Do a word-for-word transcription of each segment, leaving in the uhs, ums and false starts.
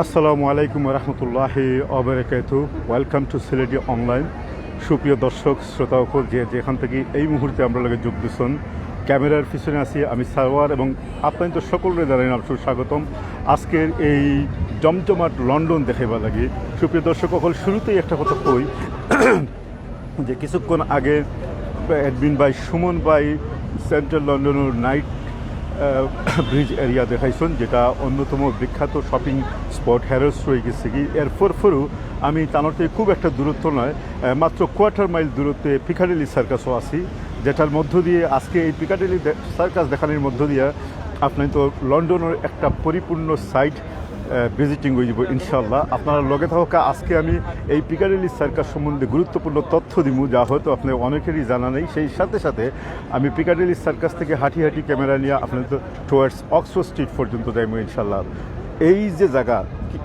আসসালামু আলাইকুম ওয়া রাহমাতুল্লাহি ওয়া বারাকাতুহু। Welcome to সিলেটি অনলাইন। সুপ্রিয় দর্শক শ্রোতা সকল, যে যেখান থাকি এই মুহূর্তে আমরার লগে যোগ দিছইন, ক্যামেরার পিছনে আছি আমি সারওয়ার এবং আপনাইনতর সকলরে জানাইলাম সুস্বাগতম আজকের এই জমজমাট লন্ডন দেখাইবার লাগি। সুপ্রিয় দর্শক সকল, শুরুতেই একটা কথা কই যে কিছুক্ষণ আগে অ্যাডমিন ভাই সুমন ভাই সেন্ট্রাল লন্ডনর নাইট ব্রিজ এরিয়া দেখাইছইন, যেটা অন্যতম বিখ্যাত শপিং স্পট হ্যারোডস অইগেছেগি। এর পরপরও আমি তানর থাকি খুব একটা দূরত্ব নায়, আহ, মাত্র কোয়ার্টার মাইল দূরত্বে পিকাডিলি সার্কাসও আছি, যেটার মধ্য দিয়ে আজকে এই পিকাডিলি দে-, সার্কাস দেখানির মধ্য দিয়ে আপনাইনতর লন্ডনর একটা পরিপূর্ণ সাইট ভিজিটিং অইযিবো ইনশাআল্লাহ। আপনারা লগে থাকউক্কা, আজকে আমি এই পিকাডিলি সার্কাস সম্বন্ধে গুরুত্বপূর্ণ তথ্য দিমু, যা হয়তো আপনার অনেকেরই জানা নেই। সেই সাথে সাথে আমি পিকাডিলি সার্কাস থেকে হাঁটি হাঁটি ক্যামেরা নিয়া আপনাইনতর টুয়ার্ডস অক্সফোর্ড স্ট্রিট পর্যন্ত যাইমু ইনশাআল্লাহ। এই যে জাগা,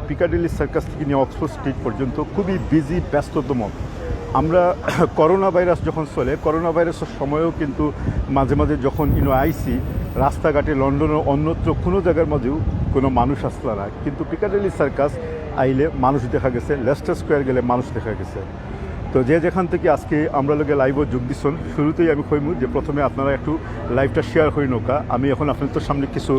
পিকাডিলি সার্কাস থেকে নিয়া অক্সফোর্ড স্ট্রিট পর্যন্ত খুবই বিজি, ব্যস্ততম। আমরা করোনা ভাইরাস যখন চলে, করোনা ভাইরাসর সময়ও কিন্তু মাঝে মাঝে যখন ইনো আইছি, রাস্তাঘাটে লন্ডনর অন্যত্র কোনো জাগার মাঝেও কোনো মানুষ আছলা না, কিন্তু পিকাডিলি সার্কাস আইলে মানুষ দেখা গেছে, লেস্টার স্কোয়ার গেলে মানুষ দেখা গেছে। তো যে যেখান থাকি আজকে আমরার লগে লাইভও যোগ দিছইন, শুরুতেই আমি কইমু যে প্রথমে আপনারা একটু লাইভটা শেয়ার করি নেউক্কা। আমি এখন আপনাইনতর সামনে কিছু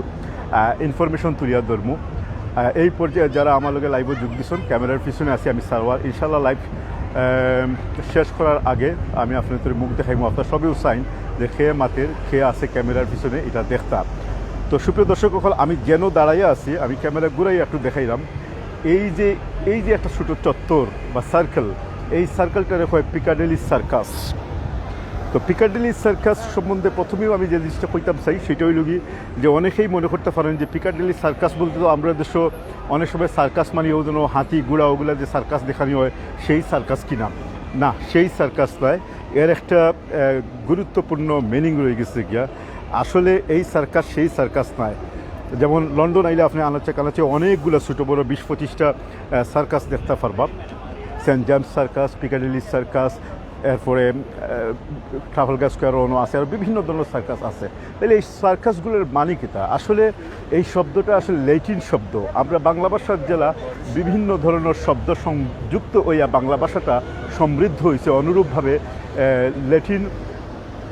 ইনফরমেশন তুলিয়া ধরমু। আহ, এই পর্যায়ে যারা আমার লগে লাইভও যোগ দিছইন, ক্যামেরার পিছনে আছি আমি সারওয়ার। ইনশাআল্লাহ লাইভ শেষ করার আগে আমি আপনাইনতর মুখ দেখাইমু। আপনারা সবেউ চাইন যে কে মাতের, কে আছে ক্যামেরার পিছনে, এটা দেখতা। তো সুপ্রিয় দর্শক সকল, আমি যেনো দাঁড়াইয়া আছি, আমি ক্যামেরা ঘুরাইয়া একটু দেখাইলাম। এই যে, এই যে একটা ছোট চত্বর বা সার্কেল, এই সার্কেলটারে কয় পিকাডিলি সার্কাস। তো পিকাডিলি সার্কাস সম্বন্ধে প্রথমেও আমি যে জিনিসটা কইতাম চাই, সেটা অইলো গি যে অনেকেই মনে করতা পারেন যে পিকাডিলি সার্কাস বলতে তো আমরা দেশো অনেক সময় সার্কাস মানি ওই জন্য হাতি, ঘোড়া, ওগুলা যে সার্কাস দেখানি হয়, সেই সার্কাস কিনা? না, সেই সার্কাস নায়। এর একটা আহ, গুরুত্বপূর্ণ মিনিং রইগেছে গিয়া। আসলে এই সার্কাস সেই সার্কাস নায়। যেমন লন্ডন আইলে আপনি আনাচে কানাচে অনেকগুলা ছোট বড় বিশ পঁচিশটা আহ, সার্কাস দেখতা পারবা। Saint James circus, Piccadilly circus, এরপরে আহ, ট্রাফালগার স্কোয়ারও আছে, আর বিভিন্ন ধরনের সার্কাস আছে। তাইলে এই সার্কাসগুলোর মানে কিতা? আসলে এই শব্দটা আসলে ল্যাটিন শব্দ। আমরা বাংলা ভাষার যেলা বিভিন্ন ধরনের শব্দ সংযুক্ত অইয়া বাংলা ভাষাটা সমৃদ্ধ অইছে, অনুরূপভাবে আহ, ল্যাটিন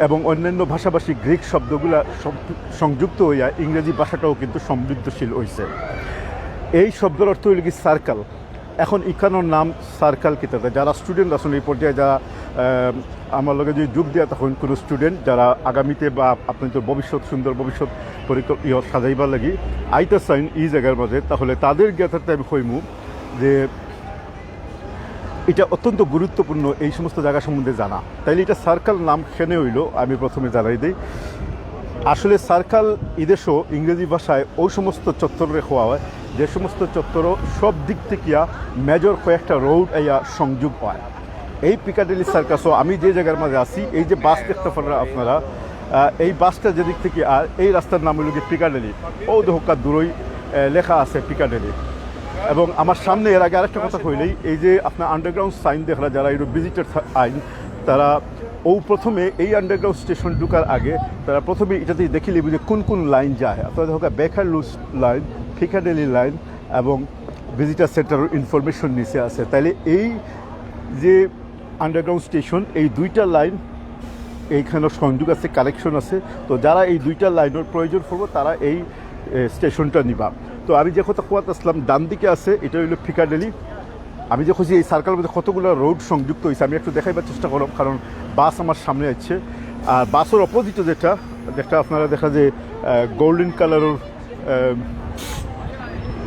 এবং অন্যান্য ভাষাভাষী গ্রিক শব্দগুলা সং-, সংযুক্ত অইয়া ইংরেজি ভাষাটাও কিন্তু সমৃদ্ধশীল অইছে। এই শব্দর অর্থ অইলো গি সার্কেল। এখন ইখানর নাম সার্কেল কিতা? যারা স্টুডেন্ট আছইন এই পর্যায়ে, যারা আহ, আমার লগে যদি যোগ দিয়া থাকইন কোনো স্টুডেন্ট, যারা আগামীতে বা আপনাইনতর ভবিষ্যৎ, সুন্দর ভবিষ্যৎ পরিকল্প-, ইয়ে সাজাইবার লাগি আইতা চাইন এই জাগার মাঝে, তাহলে তাদের জ্ঞাতার্থে আমি কইমু যে এটা অত্যন্ত গুরুত্বপূর্ণ এই সমস্ত জাগা সম্বন্ধে জানা। তাইলে এটা সার্কেল নাম কেনে অইলো, আমি প্রথমে জানাই দেই। আসলে সার্কেল ইদেশো ইংরেজি ভাষায় ওই সমস্ত চত্বররে কওয়া হয়, যে সমস্ত চত্বরো সব দিক থাকিয়া মেজর কয়েকটা রোড আইয়া সংযোগ হয়। এই পিকাডিলি সার্কাসো আমি যে জাগার মাঝে আছি, এই যে বাস দেখতা পাররা আপনারা, আহ, এই বাসটা যেদিক থাকি আর এই রাস্তার নাম অইলো গি পিকাডিলি। ও দেখউক্কা দূরই, আহ, লেখা আছে পিকাডিলি। এবং আমার সামনে এর আগে আরেকটা কথা কইলেই, এই যে আপনার আন্ডারগ্রাউন্ড সাইন দেখরা, যারা ইউরোপ ভিজিটর থা-, আইন, তারা ও প্রথমে এই আন্ডারগ্রাউন্ড স্টেশন ঢুকার আগে তারা প্রথমে ইটাতেই দেখিলিবো যে কোন কোন লাইন যায়। আপনারা দেখউক্কা বেকারলুস লাইন, পিকাডিলি লাইন এবং ভিজিটর সেন্টারর ইনফরমেশন নিচে আছে। তাইলে এই যে আন্ডারগ্রাউন্ড স্টেশন, এই দুইটা লাইন এইখানো সংযোগ আছে, কানেকশন আছে। তো যারা এই দুইটা লাইনর প্রয়োজন পড়বো, তারা এই, এ, স্টেশনটা নিবা। তো আমি যে কথা কওয়াত আছলাম, ডান দিকে আছে, এটা অইলো পিকাডিলি। আমি যে কইছি এই সার্কেলর মধ্যে কতগুলা রোড সংযুক্ত অইছে, আমি একটু দেখাইবার চেষ্টা করলাম, কারণ বাস আমার সামনে আছে। আর বাসর অপোজিটে যেটা, যেটা আপনারা দেখা যায়, আহ, গোল্ডেন কালারর, আহ,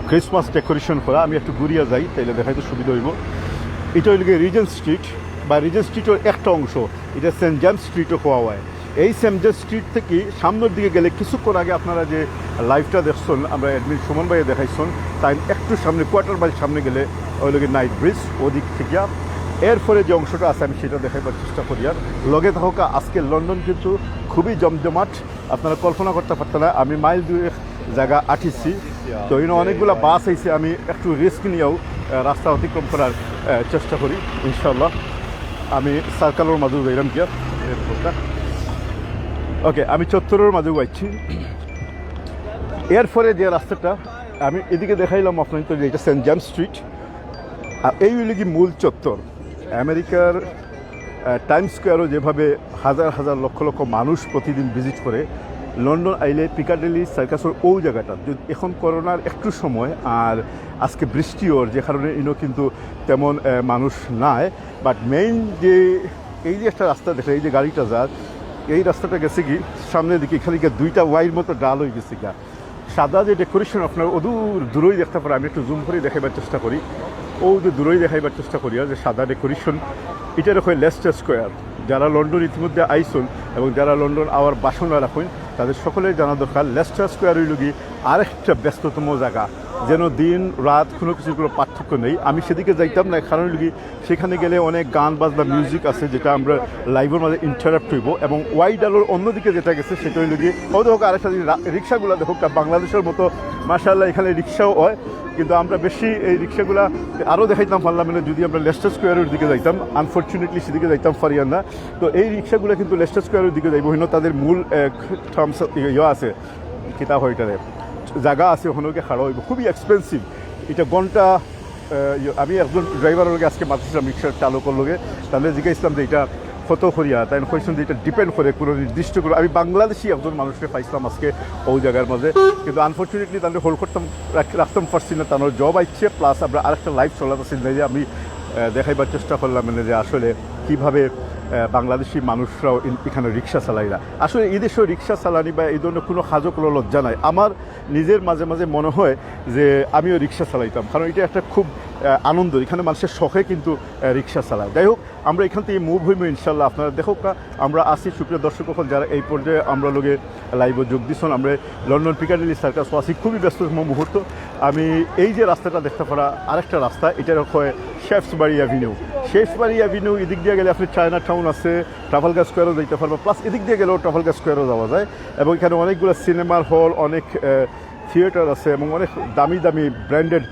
ক্রিসমাস ডেকোরেশন করা, আমি একটু ঘুরিয়া যাই, তাইলে দেখাইতে সুবিধা অইবো। এটা অইলো গিয়া রিজেন্ট স্ট্রিট বা রিজেন্ট স্ট্রিটর একটা অংশ, এটা সেন্ট জেমস স্ট্রিটও কওয়া হয়। এই সেন্ট জেমস স্ট্রিট থাকি সামনের দিকে গেলে কিছুক্ষণ আগে আপনারা যে লাইভটা দেখছইন, আমরা অ্যাডমিন সুমন ভাইয়ে দেখাইছইন, তাইন একটু সামনে, কোয়ার্টার মাইল সামনে গেলে অইলো গি নাইট ব্রিজ, ওদিক থাকিয়া। এরপরে যে অংশটা আছে আমি সেটা দেখাইবার চেষ্টা করিয়ার। লগে থাকউক্কা, আজকে লন্ডন কিন্তু খুবই জমজমাট, আপনারা কল্পনা করতা পারতা না। আমি মাইল দুয়েক জাগা আটিছি। তো ইনো অনেকগুলা বাস আইছে, আমি একটু রিস্ক নিয়াও আহ, রাস্তা অতিক্রম করার আহ, চেষ্টা করি ইনশাআল্লাহ। আমি সার্কেলর মাঝেও যাইলাম গিয়া এয়ারপোর্টটা। ওকে, আমি চত্বরর মাঝেও আইছি। এরপরে যে রাস্তাটা আমি এদিকে দেখাইলাম আপনাইনতরে, এটা সেন্ট জেমস স্ট্রিট। আর এই অইলো কি মূল চত্বর। আমেরিকার টাইমস স্কোয়ারও যেভাবে হাজার হাজার লক্ষ লক্ষ মানুষ প্রতিদিন ভিজিট করে, লন্ডন আইলে পিকাডিলি সার্কাসর অউ জাগাটা, যদি এখন করোনার একটু সময় আর আজকে বৃষ্টি অর, যে কারণে ইনো কিন্তু তেমন আহ, মানুষ নাই। বাট মেইন যে এই যে একটা রাস্তা দেখে, এই যে গাড়িটা যার, এই রাস্তাটা গেছে কি সামনের দিকে, এখানে গিয়ে দুইটা ওয়াইর মতো ডাল অই গেছে গা। সাদা যে ডেকোরেশন আপনারা অদূর দূরই দেখতা পাররা, আমি একটু জুম করি দেখাইবার চেষ্টা করি। অউ যে দূরই দেখাইবার চেষ্টা করি, আর যে সাদা ডেকোরেশন, ইটারে কয় লেস্টার স্কোয়ার। যারা লন্ডন ইতিমধ্যে আইছইন এবং যারা লন্ডন আওয়ার বাসনা রাখইন, তাদের সকলের জানা দরকার লেস্টার স্কোয়ার অইলো কি আরেকটা ব্যস্ততম জাগা, যেন দিন রাত কোনো কিছুর কোনো পার্থক্য নেই। আমি সেদিকে যাইতাম না, কারণ অইলো কি সেখানে গেলে অনেক গান বাজনা, মিউজিক আছে, যেটা আমরা লাইভর মাঝে ইন্টারাপ্ট অইবো। এবং ওয়াই ডালর অন্যদিকে যেটা গেছে সেটা অইলো গিয়ে, ও দেখো আরেকটা জিনিস, রা- রিক্সাগুলা দেখো, বাংলাদেশর মতো মাশাআল্লাহ এখানে রিক্সাও অয়, কিন্তু আমরা বেশি এই রিক্সাগুলা আরও দেখাইতাম পারলাম না যদি আমরা লেস্টার স্কোয়ারর দিকে যাইতাম। আনফরচুনেটলি সেদিকে যাইতাম পারিয়ার না। তো এই রিক্সাগুলা কিন্তু লেস্টার স্কোয়ারর দিকে যাইবো, হিনো তাদের মূল টার্মস ইয়ে আছে, কিতা কয় ইটারে, জাগা আছে, ওখানে গিয়া খাড়া অইবো। খুবই এক্সপেন্সিভ। ইটা ঘন্টা আহ, ইয়ে, আমি একজন ড্রাইভারর লগে আজকে মাতিছিলাম, রিক্সা চালকর লগে, তাইলে জিজ্ঞাসিলাম যে ইটা কত করিয়া, তাইন কইছইন যে ইটা ডিপেন্ড করে কোনো নির্দিষ্ট কোনো, আমি বাংলাদেশি একজন মানুষরে পাইছিলাম আজকে অউ জাগার মাঝে, কিন্তু আনফরচুনেটলি তানরে হোল্ড করতাম, রাখ- রাখতাম পারছি না, তানর জব আইছে, প্লাস আমরা আরেকটা লাইভ চলাত আছে, যে আমি আহ, দেখাইবার চেষ্টা করলাম মানে যে আসলে কিভাবে আহ, বাংলাদেশি মানুষরাও ইন- এখানে রিক্সা চালাইরা। আসলে এই দেশে রিক্সা চালানি বা এই ধরনের কোনো কাজও কোনো লজ্জা নাই। আমার নিজের মাঝে মাঝে মনে হয় যে আমিও রিক্সা চালাইতাম, কারণ এটা একটা খুব আহ, আনন্দ। এখানে মানুষের শখে কিন্তু আহ, রিক্সা চালায়। যাই হোক, আমরা এখান থেকে মুভ হইবো ইনশাল্লাহ। আপনারা দেখউক্কা, আমরা আছি, সুপ্রিয় দর্শক অকল, যারা এই পর্যায়ে আমরার লগে লাইভও যোগ দিছইন। আমরা লন্ডন পিকাডিলি সার্কাসও আছি, খুবই ব্যস্ততম মুহূর্ত। আমি এই যে রাস্তাটা দেখতা পাররা, আরেকটা রাস্তা, ইটারে কয় শেফসবারি অ্যাভিনিউ। শেফসবারি অ্যাভিনিউ, এদিক দিয়া গেলে আপনি চায়না টাউন আছে, ট্রাফালগার স্কোয়ারও যাইতা পারবা, প্লাস এদিক দিয়া গেলেও ট্রাফালগার স্কোয়ারও যাওয়া যায়। এবং এখানে অনেকগুলা সিনেমার হল, অনেক আহ, থিয়েটার আছে এবং অনেক দামি দামি ব্র্যান্ডেড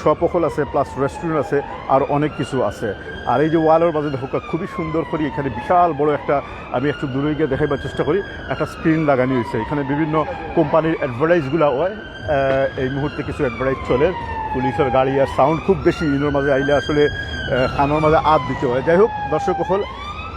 শপ অকল আছে, প্লাস রেস্টুরেন্ট আছে, আর অনেক কিছু আছে। আর এই যে ওয়ালর মাঝে দেখউক্কা, খুবই সুন্দর করি এখানে বিশাল বড় একটা, আমি একটু দূরে গিয়া দেখাইবার চেষ্টা করি, একটা স্ক্রিন লাগানি অইছে। এখানে বিভিন্ন কোম্পানির অ্যাডভার্টাইজগুলা অয়। আহ, এই মুহূর্তে কিছু অ্যাডভার্টাইজ চলের, পুলিশের গাড়ি আর সাউন্ড খুব বেশি, ইনোর মাঝে আইলে আসলে আহ, কানর মাঝে আত দিতে অয়। যাই হোক, দর্শক অকল,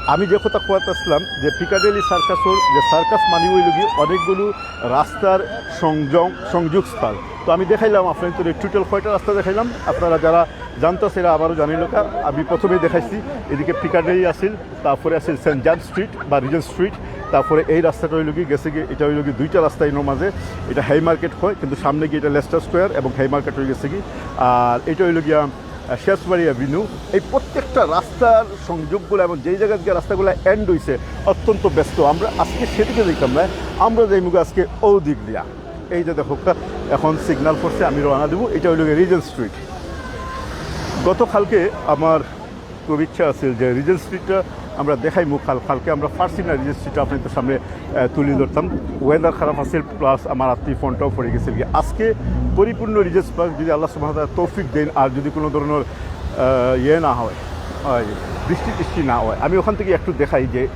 আমি যে কথা কওয়াত আছলাম যে পিকাডিলি সার্কাসর যে সার্কাস মানি অইলো গি অনেকগুলো রাস্তার সংযোগ সংযোগস্থল। তো আমি দেখাইলাম আপনাইনতরে টোটাল কয়টা রাস্তা দেখাইলাম। আপনারা যারা জানতা চাইরা আবারও জানাইলাউক্কা। আমি প্রথমেই দেখাইছি এদিকে পিকাডিলি আছিল, তারপরে আছিল সেন্ট জেমস স্ট্রিট বা রিজেন্ট স্ট্রিট, তারপরে এই রাস্তাটা অইলো গি গেছে গি, এটা অইলো গি দুইটা রাস্তা ইনোর মাঝে, এটা হেই মার্কেট কয়, কিন্তু সামনে গিয়া এটা লেস্টার স্কোয়ার এবং হেই মার্কেট অই গেছে গি। আর এটা অইলো গিয়া আহ, শেফসবারি অ্যাভিনিউ। এই প্রত্যেকটা রাস্তার সংযোগগুলা এবং যেই জাগাত গিয়া রাস্তাগুলা এন্ড অইছে অত্যন্ত ব্যস্ত। আমরা আজকে সেদিকে যাইতাম না, আমরা যাইমুগি আজকে অউ দিক দিয়া। এই যে দেখউক্কা, এখন সিগন্যাল পড়ছে, আমি রওনা দিমু। এটা অইলো গিয়া রিজেন্ট স্ট্রিট। গতকালকে আমার খুব ইচ্ছা আছিল যে রিজেন্ট স্ট্রিটটা আমরা দেখাইমু, কাল কালকে আমরা পারছি না রিজেন্ট স্ট্রিটটা আপনাইনতর সামনে আহ, তুলি ধরতাম। ওয়েদার খারাপ আছিল, প্লাস আমার আত্তি ফোনটাও পড়ি গেছিল গি। আজকে পরিপূর্ণ রিজেন্ট পার্ক যদি আল্লাহ সুবহানাহু ওয়া তাআলা তৌফিক দেইন আর যদি কোনো ধরনের আহ, ইয়ে না হয়, ওই বৃষ্টি টিষ্টি না হয়, আমি ওখান থেকে একটু দেখাই যে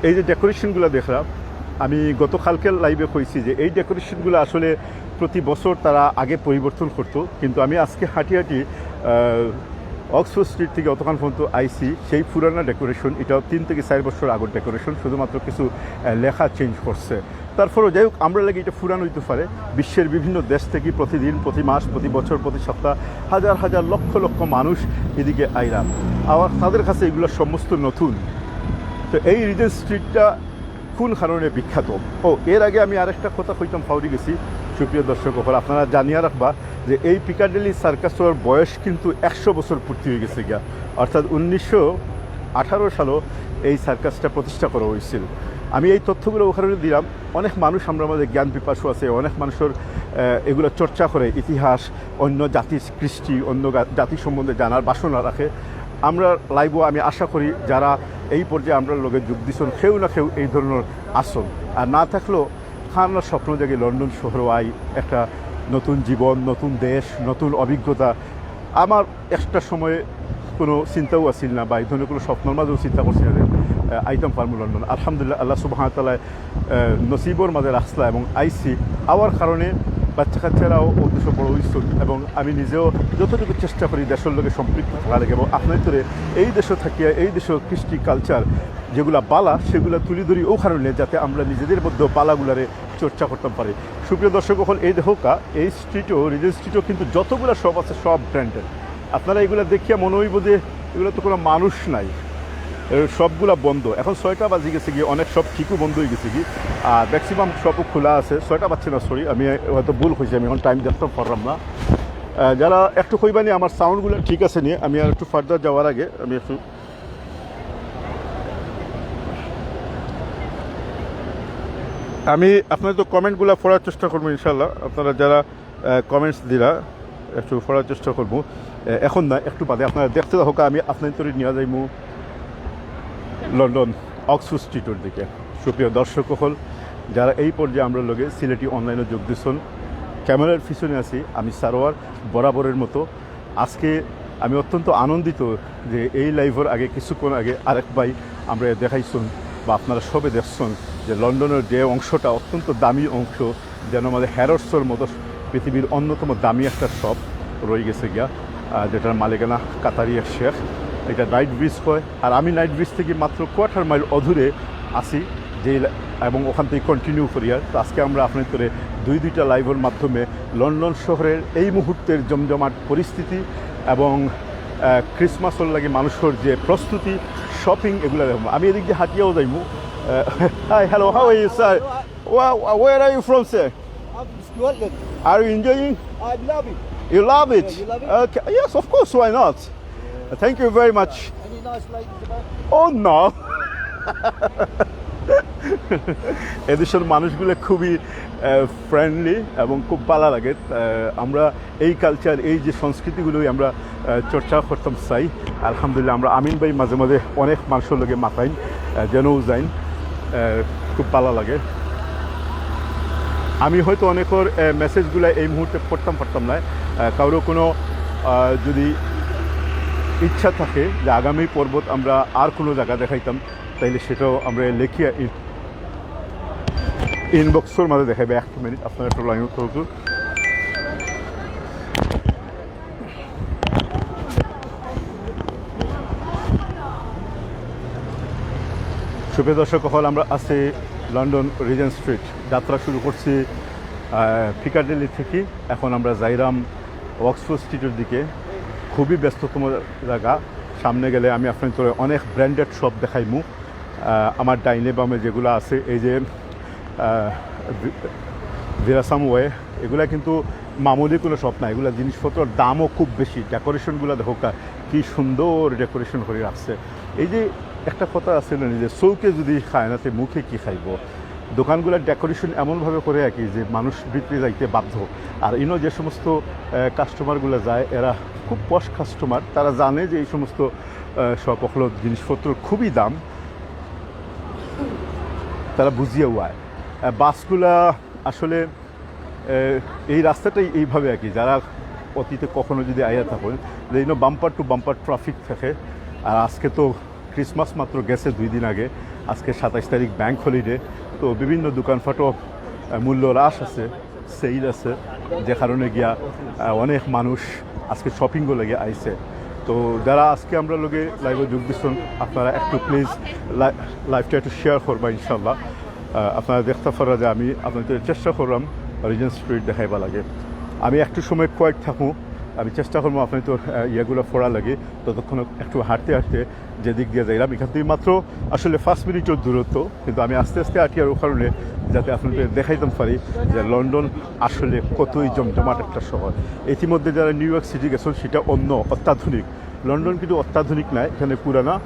এই যে ডেকোরেশনগুলা দেখরা, আমি গতকালকের লাইভে কইছি যে এই ডেকোরেশনগুলা আসলে প্রতি বছর তারা আগে পরিবর্তন করতো, কিন্তু আমি আজকে হাঁটি হাঁটি আহ, অক্সফোর্ড স্ট্রিট থেকে অতখান পর্যন্ত আইছি, সেই পুরানা ডেকোরেশন, এটাও তিন থেকে চার বছর আগর ডেকোরেশন, শুধুমাত্র কিছু আহ, লেখা চেঞ্জ করছে। তারপরেও যাই হোক, আমরার লাগি এটা পুরান অইতে পারে। বিশ্বের বিভিন্ন দেশ থেকে প্রতিদিন, প্রতি মাস, প্রতি বছর, প্রতি সপ্তাহ হাজার হাজার লক্ষ লক্ষ মানুষ এদিকে আইরা, আবার তাদের কাছে এগুলো সমস্ত নতুন। তো এই রিজেন্ট স্ট্রিটটা কোন কারণে বিখ্যাত? ও, এর আগে আমি আরেকটা কথা কইতাম, ফাউরি গেছি। সুপ্রিয় দর্শক অকল, আপনারা জানিয়া রাখবা যে এই পিকাডিলি সার্কাসর বয়স কিন্তু একশো বছর পূর্তি অই গেছে গিয়া, অর্থাৎ উনিশশো আঠারো সালো এই সার্কাসটা প্রতিষ্ঠা করা অইছিল। আমি এই তথ্যগুলা ও কারণে দিলাম, অনেক মানুষ আমরার মাঝে জ্ঞান পিপাসু আছে, অনেক মানুষর আহ, এগুলা চর্চা করে, ইতিহাস, অন্য জাতির কৃষ্টি, অন্য গা- জাতি সম্বন্ধে জানার বাসনা রাখে। আমরার লাইভও আমি আশা করি যারা এই পর্যায়ে আমরার লগে যোগ দিছইন, কেউ না কেউ এই ধরনের আছইন, আর না থাকলেও কার না স্বপ্ন জাগে লন্ডন শহরো আই, একটা নতুন জীবন, নতুন দেশ, নতুন অভিজ্ঞতা। আমার একটা সময় কোনো চিন্তাও আছিল না বা এই ধরনের কোনো স্বপ্নর মাঝেও চিন্তা করছি না যে, আহ, আইতাম পারমু লন্ডন। আলহামদুলিল্লাহ, আল্লাহ সুবহানাহু ওয়া তাআলায়, আহ, নসিবর মাঝে রাখছলা এবং আইছি। আওয়ার কারণে বাচ্চা কাচ্চারাও অউ দেশো বড় অইছইন এবং আমি নিজেও যতটুকু চেষ্টা করি দেশর লগে সম্পৃক্ত থাকা লাগে এবং আপনাইন্তরে এই দেশো থাকিয়া এই দেশর কৃষ্টি culture যেগুলা বালা সেগুলা তুলি ধরি অউ কারণে, যাতে আমরা নিজেদের মধ্যে বালাগুলারে চর্চা করতাম পারি। সুপ্রিয় দর্শক অকল, এই দেখউক্কা, এই street-ও, Regent Street-ও কিন্তু যতগুলা shop আছে সব branded। আপনারা এগুলা দেখিয়া মনে অইবো যে এগুলা তো কোনো মানুষ নাই, এ, সবগুলা বন্ধ। এখন ছয়টা বাজি গেছে গিয়া, অনেক shop ঠিকও বন্ধ অই গেছে গি, আর maximum shop-ও খোলা আছে। ছয়টা বাজছে না, sorry, আমি হয়তো ভুল কইছি, আমি এখন time দেখতাম পারলাম না। আহ, যারা একটু কইবা নি আমার sound-গুলা ঠিক আছে নি, আমি আর একটু further যাওয়ার আগে আমি একটু আমি আপনাইন্তর comment-গুলা পড়ার চেষ্টা করমু ইনশাআল্লাহ। আপনারা যারা, আহ, comments দিরা, একটু পড়ার চেষ্টা করমু। আহ, এখন না, একটু বাদে আপনারা দেখতে থাকউক্কা, আমি আপনাইন্তরে নিয়া যাইমু লন্ডন Oxford Street-র দিকে। সুপ্রিয় দর্শক অকল, যারা এই পর্যায়ে আমরার লগে সিলেটি online-ও যোগ দিছইন, camera-র পিছনে আছি আমি সারোয়ার, বরাবরের মতো। আজকে আমি অত্যন্ত আনন্দিত যে এই live-র আগে, কিছুক্ষণ আগে আরেক ভাই আমরারে দেখাইছইন বা আপনারা সবে দেখছইন যে লন্ডনর যে অংশটা অত্যন্ত দামি অংশ, যেন মানে Harrods-র মতো পৃথিবীর অন্যতম দামি একটা shop রই গেছে গিয়া, আহ, যেটার মালিকানা কাতারি এক শেখ। এটা Knightsbridge কয়, আর আমি Knightsbridge থাকি মাত্র quarter mile অদূরে আছি, যে লা-, এবং ওখান থাকি continue করি। আর তো আজকে আমরা আপনাইন্তরে দুই দুইটা live-র মাধ্যমে লন্ডন শহরের এই মুহূর্তের জমজমাট পরিস্থিতি এবং, আহ, Christmas-র লাগি মানুষর যে প্রস্তুতি, shopping, এগুলা দেখমু। আমি এদিক দিয়া হাঁটিয়াও যাইমু। আহ, hi, hello, how are you, sir? Wow, where are you from, sir? I'm from Scotland. Are you enjoying? I love it. You love it? Yeah, you love it? Okay. Yes, of course. Why not? Thank you very much. Any nice ladies about? Oh, no. এদেশর মানুষগুলা খুবই, আহ, friendly এবং খুব বালা লাগে। আহ, আমরা এই culture, এই যে সংস্কৃতিগুলোই আমরা, আহ, চর্চা করতাম চাই। আলহামদুলিল্লাহ, আমরা আমিন ভাই মাঝে মাঝে অনেক মানুষর লগে মাতাইন, আহ, যেনও যাইন, আহ, খুব বালা লাগে। আমি হয়তো অনেকর, আহ, message-গুলা এই মুহূর্তে পড়তাম পারতাম না। আহ, কারো কোনো, আহ, যদি ইচ্ছা থাকে যে আগামী পর্বত আমরা আর কোনো জায়গা দেখাইতাম, তাইলে সেটাও আমরা লেখিয়া in-, inbox-র মাঝে দেখাইবা। এক মিনিট, আপনারা একটু line-এ থাকুন। সুপ্রিয় দর্শক অকল, আমরা আছি লন্ডন Regent Street। যাত্রা শুরু করছি, আহ, পিকাডিলি থাকি। এখন আমরা যাইরাম Oxford Street-র দিকে। খুবই ব্যস্ততম জায়গা। সামনে গেলে আমি আপনাইন্তরে অনেক branded shop দেখাইমু। আহ, আমার ডাইনে বামে যেগুলা আছে, এই যে, আহ, ভি-, ভিরাসাম ওয়ে, এগুলা কিন্তু মামুলি কোনো shop না, এগুলা জিনিসপত্রর দামও খুব বেশি। Decoration-গুলা দেখউক্কা, কি সুন্দর decoration করি রাখছে। এই যে একটা কথা আছে না, যে চউখে যদি খায় না, তে মুখে কি খাইবো? দোকানগুলার decoration এমনভাবে করে আর কি যে মানুষ ভিতরে যাইতে বাধ্য। আর ইনো যে সমস্ত, আহ, customer-গুলা যায়, এরা খুব posh customer, তারা জানে যে এই সমস্ত, আহ, shop অকলর জিনিসপত্র খুবই দাম, তারা বুঝিয়াও আয়। আহ, বাসগুলা আসলে, আহ, এই রাস্তাটাই এইভাবে আর কি, যারা অতীতে কখনো যদি আইয়া থাকো, যে ইনো bumper to bumper traffic থাকে। আর আজকে তো Christmas মাত্র গেছে দুই দিন আগে, আজকে সাতাইশ তারিখ bank holiday, তো বিভিন্ন দোকানপাটও, আহ, মূল্য হ্রাস আছে, sale আছে, যে কারণে গিয়া, আহ, অনেক মানুষ আজকে shopping-ও লাগে আইছে। তো যারা আজকে আমরার লগে live-এ যোগ দিচ্ছেন, আপনারা একটু please লি-, live-টা একটু share করবা ইনশাল্লাহ। আহ, আপনারা দেখতা পাররা যে আমি আপনাইন্তরে চেষ্টা করলাম Regent Street দেখাইবার লাগি। আমি একটু সময় quiet থাকমু, আমি চেষ্টা করমু আপনাইন্তর, আহ, ইয়েগুলা পড়ার লাগি। ততক্ষণ একটু হাঁটতে হাঁটতে যেদিক দিয়া যাইরাম, এখান থাকি মাত্র আসলে পাঁচ মিনিটর দূরত্ব, কিন্তু আমি আস্তে আস্তে হাঁটি আর ওই কারণে যাতে আপনাইন্তরে দেখাইতাম পারি যে লন্ডন আসলে কতই জমজমাট একটা শহর। ইতিমধ্যে যারা নিউ ইয়র্ক সিটি গেছেন সেটা অন্য অত্যাধুনিক, লন্ডন কিন্তু অত্যাধুনিক নায়, এখানে পুরানা।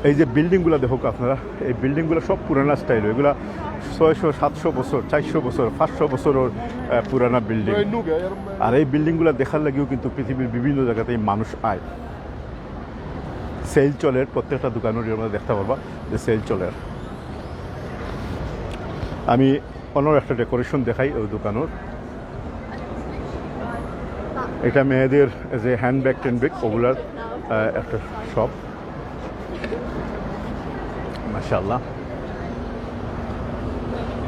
এই যে building-গুলা দেখউক্কা আপনারা, এই building-গুলা সব পুরানা style, এগুলা ছয়শো, সাতশো বছর, চারশো বছর, পাঁচশো বছরর, আহ, পুরানা building। আর এই building-গুলা দেখার লাগিও কিন্তু পৃথিবীর বিভিন্ন জায়গাতেই মানুষ আয়। Sale চলের, প্রত্যেকটা দোকানর আমরা দেখতা পারবা যে sale চলের। আমি অন্য একটা ডেকোরেশন দেখাই ওই দোকানের। এটা মেয়েদের যে হ্যান্ডব্যাগ ট্যান্ডব্যাগ ওগুলার আহ, একটা শপ। মাশাআল্লাহ।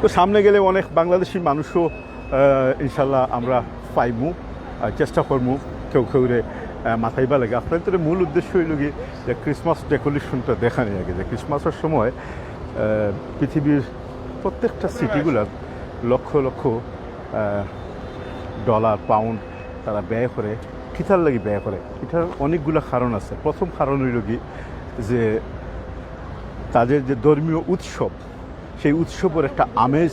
তো সামনে গেলে অনেক বাংলাদেশি মানুষও আহ, ইনশাল্লাহ আমরা পাইমু। আর চেষ্টা করমু কেউ কেউরে আহ, মাতাইবা লাগে। আপনাদের মূল উদ্দেশ্য হইল কি যে ক্রিসমাস ডেকোরেশনটা দেখানি আগে, যে ক্রিসমাসের সময় আহ, পৃথিবীর প্রত্যেকটা সিটিগুলার লক্ষ লক্ষ আহ, ডলার, পাউন্ড তারা ব্যয় করে। কিতার লাগি ব্যয় করে? এটার অনেকগুলা কারণ আছে। প্রথম কারণ হইল কি যে তাদের যে ধর্মীয় উৎসব, সেই উৎসবের একটা আমেজ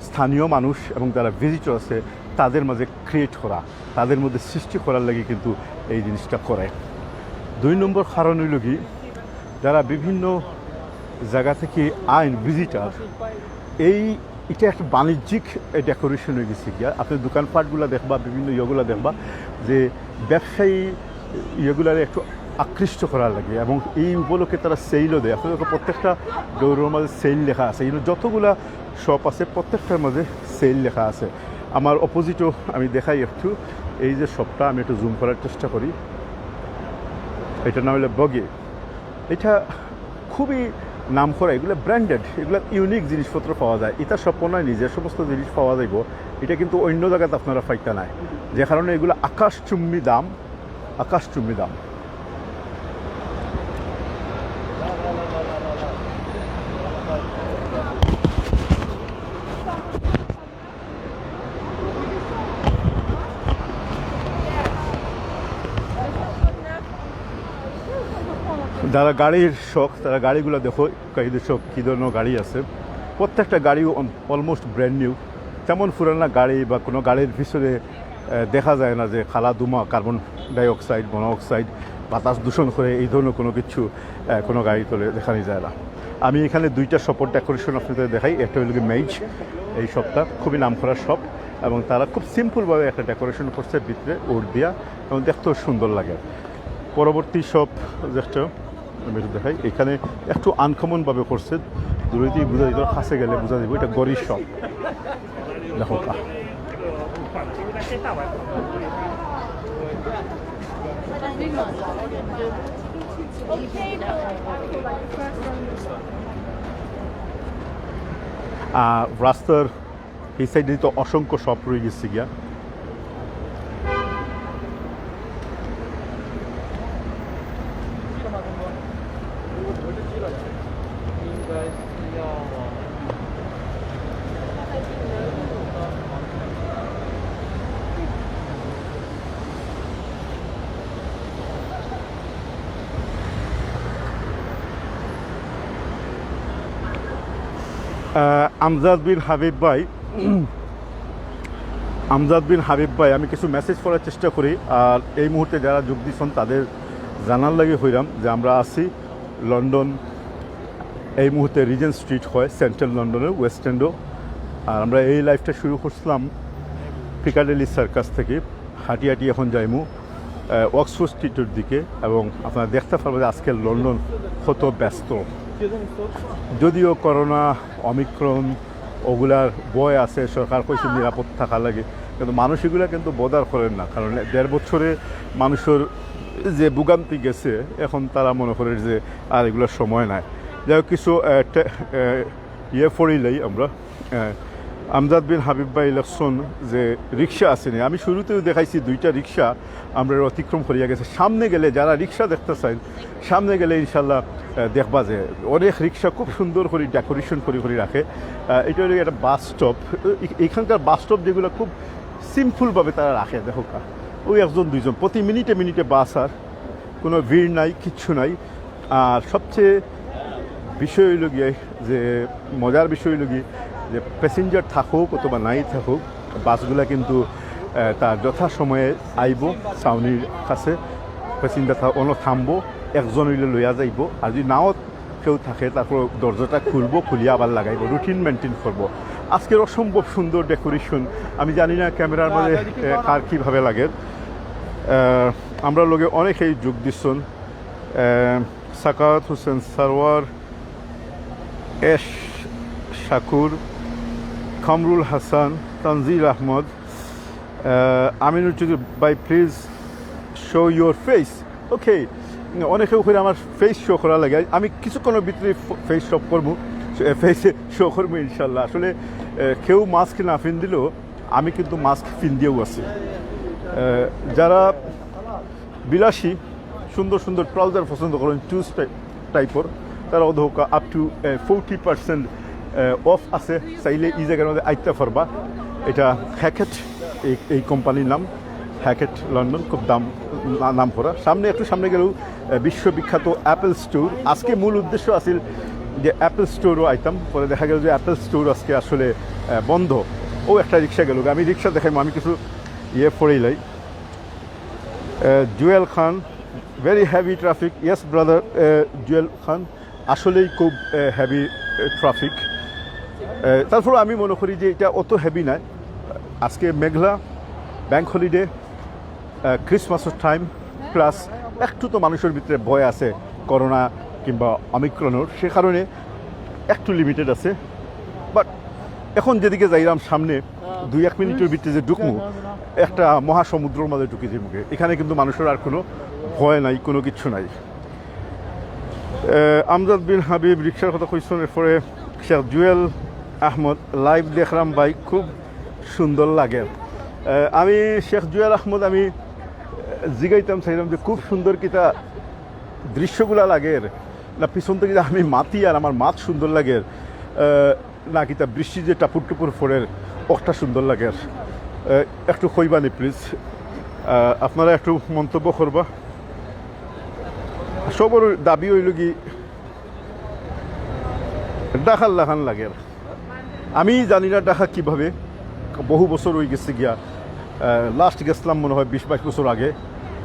স্থানীয় মানুষ এবং যারা ভিজিটর আছে তাদের মাঝে ক্রিয়েট করা, তাদের মধ্যে সৃষ্টি করার লাগি কিন্তু এই জিনিসটা করে। দুই নম্বর কারণ হইল কি, যারা বিভিন্ন জায়গা থেকে আইন ভিজিটর, এই এটা একটা বাণিজ্যিক ডেকোরেশন হয়ে গেছে গিয়া। আপনি দোকানপাটগুলো দেখবা, বিভিন্ন ইয়েগুলো দেখবা যে ব্যবসায়ী ইয়েগুলারে একটু আকৃষ্ট করার লাগে, এবং এই উপলক্ষে তারা সেলও দেয়। আপনাদের প্রত্যেকটা ডোরের মাঝে সেল লেখা আছে, এগুলো যতগুলা শপ আছে প্রত্যেকটার মাঝে সেল লেখা আছে। আমার অপোজিটও আমি দেখাই একটু, এই যে শপটা আমি একটু জুম করার চেষ্টা করি, এটার নাম হলো বগে। এটা খুবই নাম করা, এগুলো ব্র্যান্ডেড, এগুলো ইউনিক জিনিসপত্র পাওয়া যায়। এটা সব মনে হয় নিজের সমস্ত জিনিস পাওয়া যাইব, এটা কিন্তু অন্য জায়গাতে আপনারা পাইতা নাই, যে কারণে এগুলো আকাশচুম্বী দাম, আকাশচুম্বী দাম। যারা গাড়ির শখ, তারা গাড়িগুলো দেখো, গাড়িদের শখ কী ধরনের গাড়ি আছে। প্রত্যেকটা গাড়ি অলমোস্ট ব্র্যান্ড নিউ। তেমন পুরানা গাড়ি বা কোনো গাড়ির ভিতরে আহ, দেখা যায় না যে কালা ধুমা, কার্বন ডাইঅক্সাইড, মনোঅক্সাইড, বাতাস দূষণ করে এই ধরনের কোনো কিছু আহ, কোনো গাড়ি তলে দেখানি যায় না। আমি এখানে দুইটা শপের ডেকোরেশন আপনাদের দেখাই। একটা হলো কি মেইজ, এই শপটা খুবই নাম করা শপ, এবং তারা খুব সিম্পলভাবে একটা ডেকোরেশন করছে ভিতরে উড দিয়া, এবং দেখতেও সুন্দর লাগে। পরবর্তী শপ যেটা আমি একটু দেখাই, এখানে একটু আনকমনভাবে করছে, দূরেতেই বোঝা যাইব, কাছে গেলে বোঝা যাইব এটা ঘড়ির শপ। দেখো কা। আহ, রাস্তার এই সাইডে তো অসংখ্য শপ রয়ে গেছে গিয়া। আহ, আমজাদ বিন হাবিব ভাই, আমজাদ বিন হাবিব ভাই, আমি কিছু মেসেজ পড়ার চেষ্টা করি। আর এই মুহূর্তে যারা যোগ দিচ্ছেন তাদের জানার লাগি হইলাম যে আমরা আছি লন্ডন, এই মুহূর্তে রিজেন্ট স্ট্রিট হয় সেন্ট্রাল লন্ডনের ওয়েস্ট এন্ডও। আর আমরা এই লাইভটা শুরু করছিলাম পিকাডিলি সার্কাস থেকে, হাঁটি হাঁটি এখন যাইমু আহ, অক্সফোর্ড স্ট্রিটের দিকে, এবং আপনারা দেখতে পারবেন যে আজকে লন্ডন কত ব্যস্ত। যদিও করোনা, অমিক্রন, ওগুলার ভয় আছে, সরকার কইছে নিরাপদ থাকা লাগে, কিন্তু মানুষ এগুলা কিন্তু বদার করেন না, কারণ দেড় বছরে মানুষের যে ভোগান্তি গেছে, এখন তারা মনে করে যে আর এগুলোর সময় নাই। যাই হোক, কিছু আহ, টে- আহ, ইয়ে পড়িলেই আমরা আহ, আমজাদ বিন হাবিব ভাই লেখছন যে রিক্সা আসেনি। আমি শুরুতেও দেখাইছি দুইটা রিক্সা আমরা অতিক্রম করিয়া গেছে। সামনে গেলে যারা রিক্সা দেখতে চাইন, সামনে গেলে ইনশাল্লাহ আহ, দেখবা যে অনেক রিক্সা খুব সুন্দর করে ডেকোরেশন করে করে রাখে। আহ, এটা হলো একটা বাস স্টপ। এ- এখানকার বাস স্টপ যেগুলো খুব সিম্পলভাবে তারা রাখে, দেখো কা, ওই একজন দুইজন প্রতি মিনিটে মিনিটে বাস, আর কোনো ভিড় নাই, কিচ্ছু নাই। আর সবচেয়ে বিষয় হইল গিয়ে যে মজার বিষয় হইল কি যে প্যাসেঞ্জার থাকুক অথবা নাই থাকুক, বাসগুলা কিন্তু আহ, তার যথাসময়ে আইব ছাউনির কাছে। প্যাসেঞ্জার থা- অন্য থামবো, একজন হইলে লইয়া যাইব, আর যদি নাও কেউ থাকে তারপর দরজাটা খুলবো, খুলিয়া আবার লাগাইবো, রুটিন মেনটেন করবো। আজকের অসম্ভব সুন্দর ডেকোরেশন, আমি জানি না ক্যামেরার মাঝে আহ, কার কীভাবে লাগে। আহ, আমরা লগে অনেকেই যোগ দিচ্ছেন, আহ, সাকাত হোসেন সারোয়ার, এস শাকুর, কামরুল হাসান, তানজিল আহমদ, আহ, আমিনুর চৌধুরী, ভাই, please show your face. Okay, অনেকে করে আমার ফেস শো করা লাগে, আমি কিছুক্ষণের ভিতরে ফেস শো করবো, ফেস শো করবো ইনশাল্লাহ। আসলে আহ, কেউ মাস্ক না পিন্দিলেও আমি কিন্তু মাস্ক পিন্দিয়াও আছি। আহ, যারা বিলাসী সুন্দর সুন্দর ট্রাউজার পছন্দ করেন, চুজ টাইপর, তারা অধোকা up to forty percent of আছে। চাইলে এই জায়গার মধ্যে আইতে পারবা। এটা হ্যাকেট, এই এই কোম্পানির নাম হ্যাকেট লন্ডন, খুব দাম না- নাম করা। সামনে, একটু সামনে গেলেও আহ, বিশ্ববিখ্যাত অ্যাপল স্টোর। আজকে মূল উদ্দেশ্য আছিল যে অ্যাপল স্টোরও আইতাম, পরে দেখা গেল যে অ্যাপল স্টোর আজকে আসলে আহ, বন্ধ। ও একটা রিক্সা গেল, আমি রিক্সা দেখাইমু, আমি কিছু ইয়ে পড়েইলাই। আহ, জুয়েল খান, very heavy traffic. Yes brother, আহ, জুয়েল খান, আসলেই খুব হেভি ট্রাফিক। তারপরে আমি মনে করি যে এটা অত হেভি নয়। আজকে মেঘলা, ব্যাংক হলিডে, ক্রিসমাসের টাইম, প্লাস একটু তো মানুষের ভিতরে ভয় আছে করোনা কিংবা অমিক্রনের, সে কারণে একটু লিমিটেড আছে। বাট এখন যেদিকে যাইলাম সামনে দুই এক মিনিটের ভিতরে যে ঢুকমু, একটা মহাসমুদ্রের মাঝে ঢুকি যাইমুগে। এখানে কিন্তু মানুষের আর কোনো ভয় নাই, কোনো কিচ্ছু নাই। আহ, আমজাদ বিন হাবিব রিক্সার কথা কইছেন, এরপরে শেখ জুয়েল আহমদ লাইভ দেখলাম ভাই, খুব সুন্দর লাগে। আহ, আমি শেখ জুয়েল আহমদ, আমি আহ, জিগাইতাম চাইলাম যে খুব সুন্দর কিতা দৃশ্যগুলা লাগে না, পিছন থেকে যে আমি মাতি আর আমার মাত সুন্দর লাগে, আহ, না কিতা বৃষ্টি যে টাপুর টুপুর পড়ের অখটা সুন্দর লাগে। আহ, একটু কইবানি প্লিজ, আপনারা একটু মন্তব্য করবা। সবর দাবি হইল কি ঢাকার লাখান লাগে। আমি জানি না ঢাকা কিভাবে, বহু বছর হয়ে গেছে গিয়া। লাস্ট গেছিলাম মনে হয় বিশ বাইশ বছর আগে,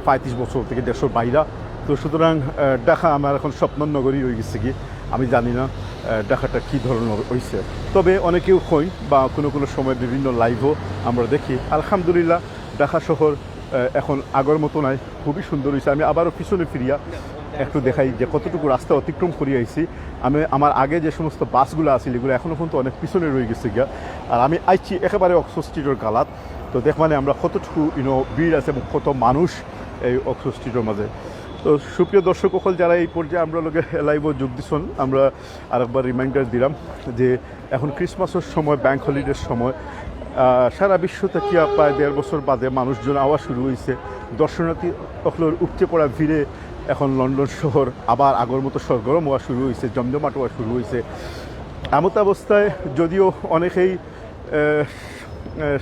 পঁয়ত্রিশ বছর থেকে দেশের বাইরা। তো সুতরাং আহ, ঢাকা আমার এখন স্বপ্নর নগরী হয়ে গেছে কি। আমি জানি না আহ, ঢাকাটা কী ধরনের হইছে। তবে অনেকেও কইন বা কোনো কোনো সময় বিভিন্ন লাইভও আমরা দেখি, আলহামদুলিল্লাহ ঢাকা শহর আহ, এখন আগর মতো নাই, খুবই সুন্দর হইছে। আমি আবারও পিছনে ফিরিয়া একটু দেখাই যে কতটুকু রাস্তা অতিক্রম করিয়া আইছি। আমি আমার আগে যে সমস্ত বাসগুলো আছিল, এগুলো এখনো পর্যন্ত অনেক পিছনে রয়ে গেছে গিয়া। আর আমি আইছি একেবারে অক্সফোর্ড স্ট্রিটের গালাত। তো দেখ মানে আমরা কতটুকু ইনো ভিড় আছে এবং কত মানুষ এই অক্সফোর্ড স্ট্রিটের মাঝে। তো সুপ্রিয় দর্শক সকল, যারা এই পর্যায়ে আমরা লগে লাইভও যোগ দিছন, আমরা আরেকবার রিমাইন্ডার দিলাম যে এখন ক্রিসমাসের সময়, ব্যাংক হলিডের সময়, আহ, সারা বিশ্ব থেকে প্রায় দেড় বছর বাদে মানুষজন আওয়া শুরু হয়েছে। দর্শনার্থী সকলের উপচে পড়া ভিড়ে এখন লন্ডন শহর আবার আগর মতো সরগরম হওয়া শুরু হয়েছে, জমজমাট হওয়া শুরু হয়েছে। এমত অবস্থায় যদিও অনেকেই আহ, আহ,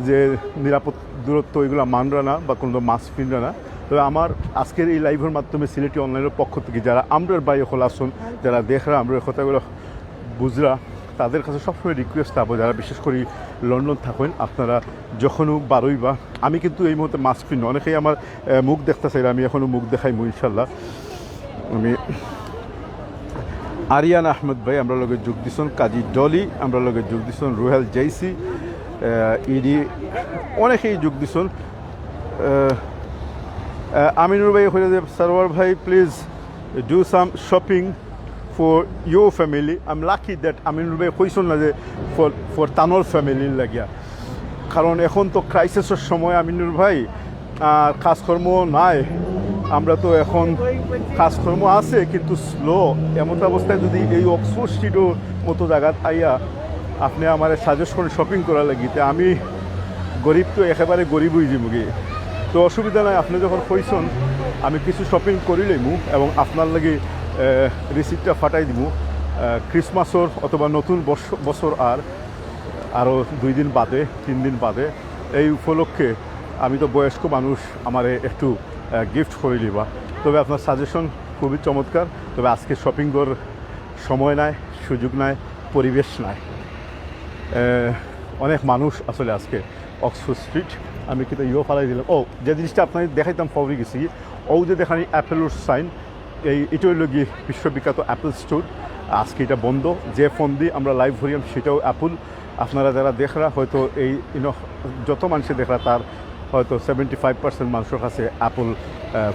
যে নিরাপদ দূরত্ব এগুলো মানরা না বা কোনো মাস্ক পিনরা না, তবে আমার আজকের এই লাইভের মাধ্যমে সিলেটি অনলাইনের পক্ষ থেকে যারা আমরার ভাই হল আসুন, যারা দেখরা আমরার কথাগুলো বুঝরা, তাদের কাছে সবসময় রিকোয়েস্ট থাকবো, যারা বিশেষ করে লন্ডন থাকেন, আপনারা যখনও বারোই বা আমি কিন্তু এই মুহূর্তে মাস্ক পিনি, অনেকেই আমার আহ, মুখ দেখতে চাইলে আমি এখনও মুখ দেখাইমু ইনশাল্লাহ। আমি আরিয়ান আহমেদ ভাই আমরা লগে যোগ দিছন, কাজী ডলি আমরা লগে যোগ দিছন, রুহেল জেসি, আহ, ইডি, অনেকেই যোগ দিছন। আহ, আহ, আমিনুর ভাই হইলে যে সারোয়ার ভাই, please do some shopping for your family. I'm lucky that Aminur ভাই কইছন না যে for for তানোর ফ্যামিলির লাগিয়া, কারণ এখন তো ক্রাইসিসের সময় আমিনুর ভাই, আর কাজকর্ম নাই। আমরা তো এখন কাজকর্ম আছে কিন্তু স্লো। এমন অবস্থায় যদি এই অক্সফোর্ড স্ট্রিটের মতো জায়গাত আইয়া আপনি আমার সাজেস্ট করেন শপিং করার লাগি, তে আমি গরিব তো একেবারে গরিব হয়ে যাবো গি। তো অসুবিধা নাই, আপনি যখন কইছন আমি কিছু শপিং করি লইমু এবং আপনার লাগি রিসিপ্টটা ফাটাই দিমু। আহ, ক্রিসমাসর অথবা নতুন বর্ষ বছর আর আরও দুই দিন বাদে, তিন দিন বাদে। এই উপলক্ষে আমি তো বয়স্ক মানুষ, আমারে একটু গিফট করে দিবা। তবে আপনার সাজেশন খুবই চমৎকার। তবে আজকে শপিং করার সময় নাই, সুযোগ নাই, পরিবেশ নাই। আহ, অনেক মানুষ আসলে আজকে অক্সফোর্ড স্ট্রিট। আমি কিন্তু ইয়েও ফালাই দিলাম। ও, যে জিনিসটা আপনাকে দেখাইতাম, ফাউরি গেছি। ও যে দেখানি অ্যাপেলোর সাইন, এই এটা হইল গিয়ে বিশ্ববিখ্যাত অ্যাপল স্টোর। আজকে এটা বন্ধ। যে ফোন দিয়ে আমরা লাইভ করিয়াম সেটাও অ্যাপল। আপনারা যারা দেখরা হয়তো এই ইনো যত মানুষে দেখরা তার হয়তো সেভেন্টি ফাইভ পার্সেন্ট মানুষের কাছে অ্যাপল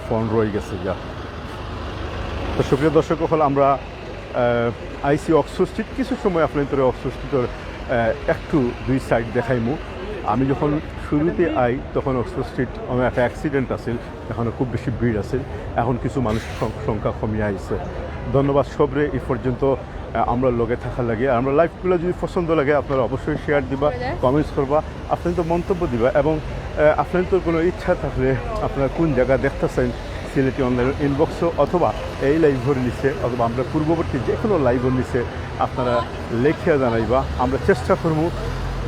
ফোন রয়ে গেছে গিয়া। তো সুপ্রিয় দর্শক সকল, আমরা আহ, আইছি অক্সফোর্ড স্ট্রিট। কিছু সময় আপনার ভিতরে অক্সফোর্ড স্ট্রিটের আহ, একটু দুই সাইড দেখাইমু। আমি যখন শুরুতে আই, তখন অক্সফোর্ড স্ট্রিট অনেক একটা অ্যাক্সিডেন্ট আছিল, এখনও খুব বেশি ভিড় আছিল। এখন কিছু মানুষ সং-, সংখ্যা কমিয়া আইছে। ধন্যবাদ সবরে এই পর্যন্ত, আহ, আমরার লগে থাকার লাগি। আর আমরার লাইভগুলো যদি পছন্দ লাগে, আপনারা অবশ্যই শেয়ার দিবা, কমেন্টস করবা, আপনারার মন্তব্য দিবা এবং, আহ, আপনারার কোনো ইচ্ছা থাকলে আপনারা কোন জায়গা দেখতে চান সিলেটি অনলাইন ইনবক্সও অথবা এই লাইভর নিচে অথবা আমরার পূর্ববর্তী যে কোনো লাইভর নিচে আপনারা লেখিয়া জানাইবা। আমরা চেষ্টা করমু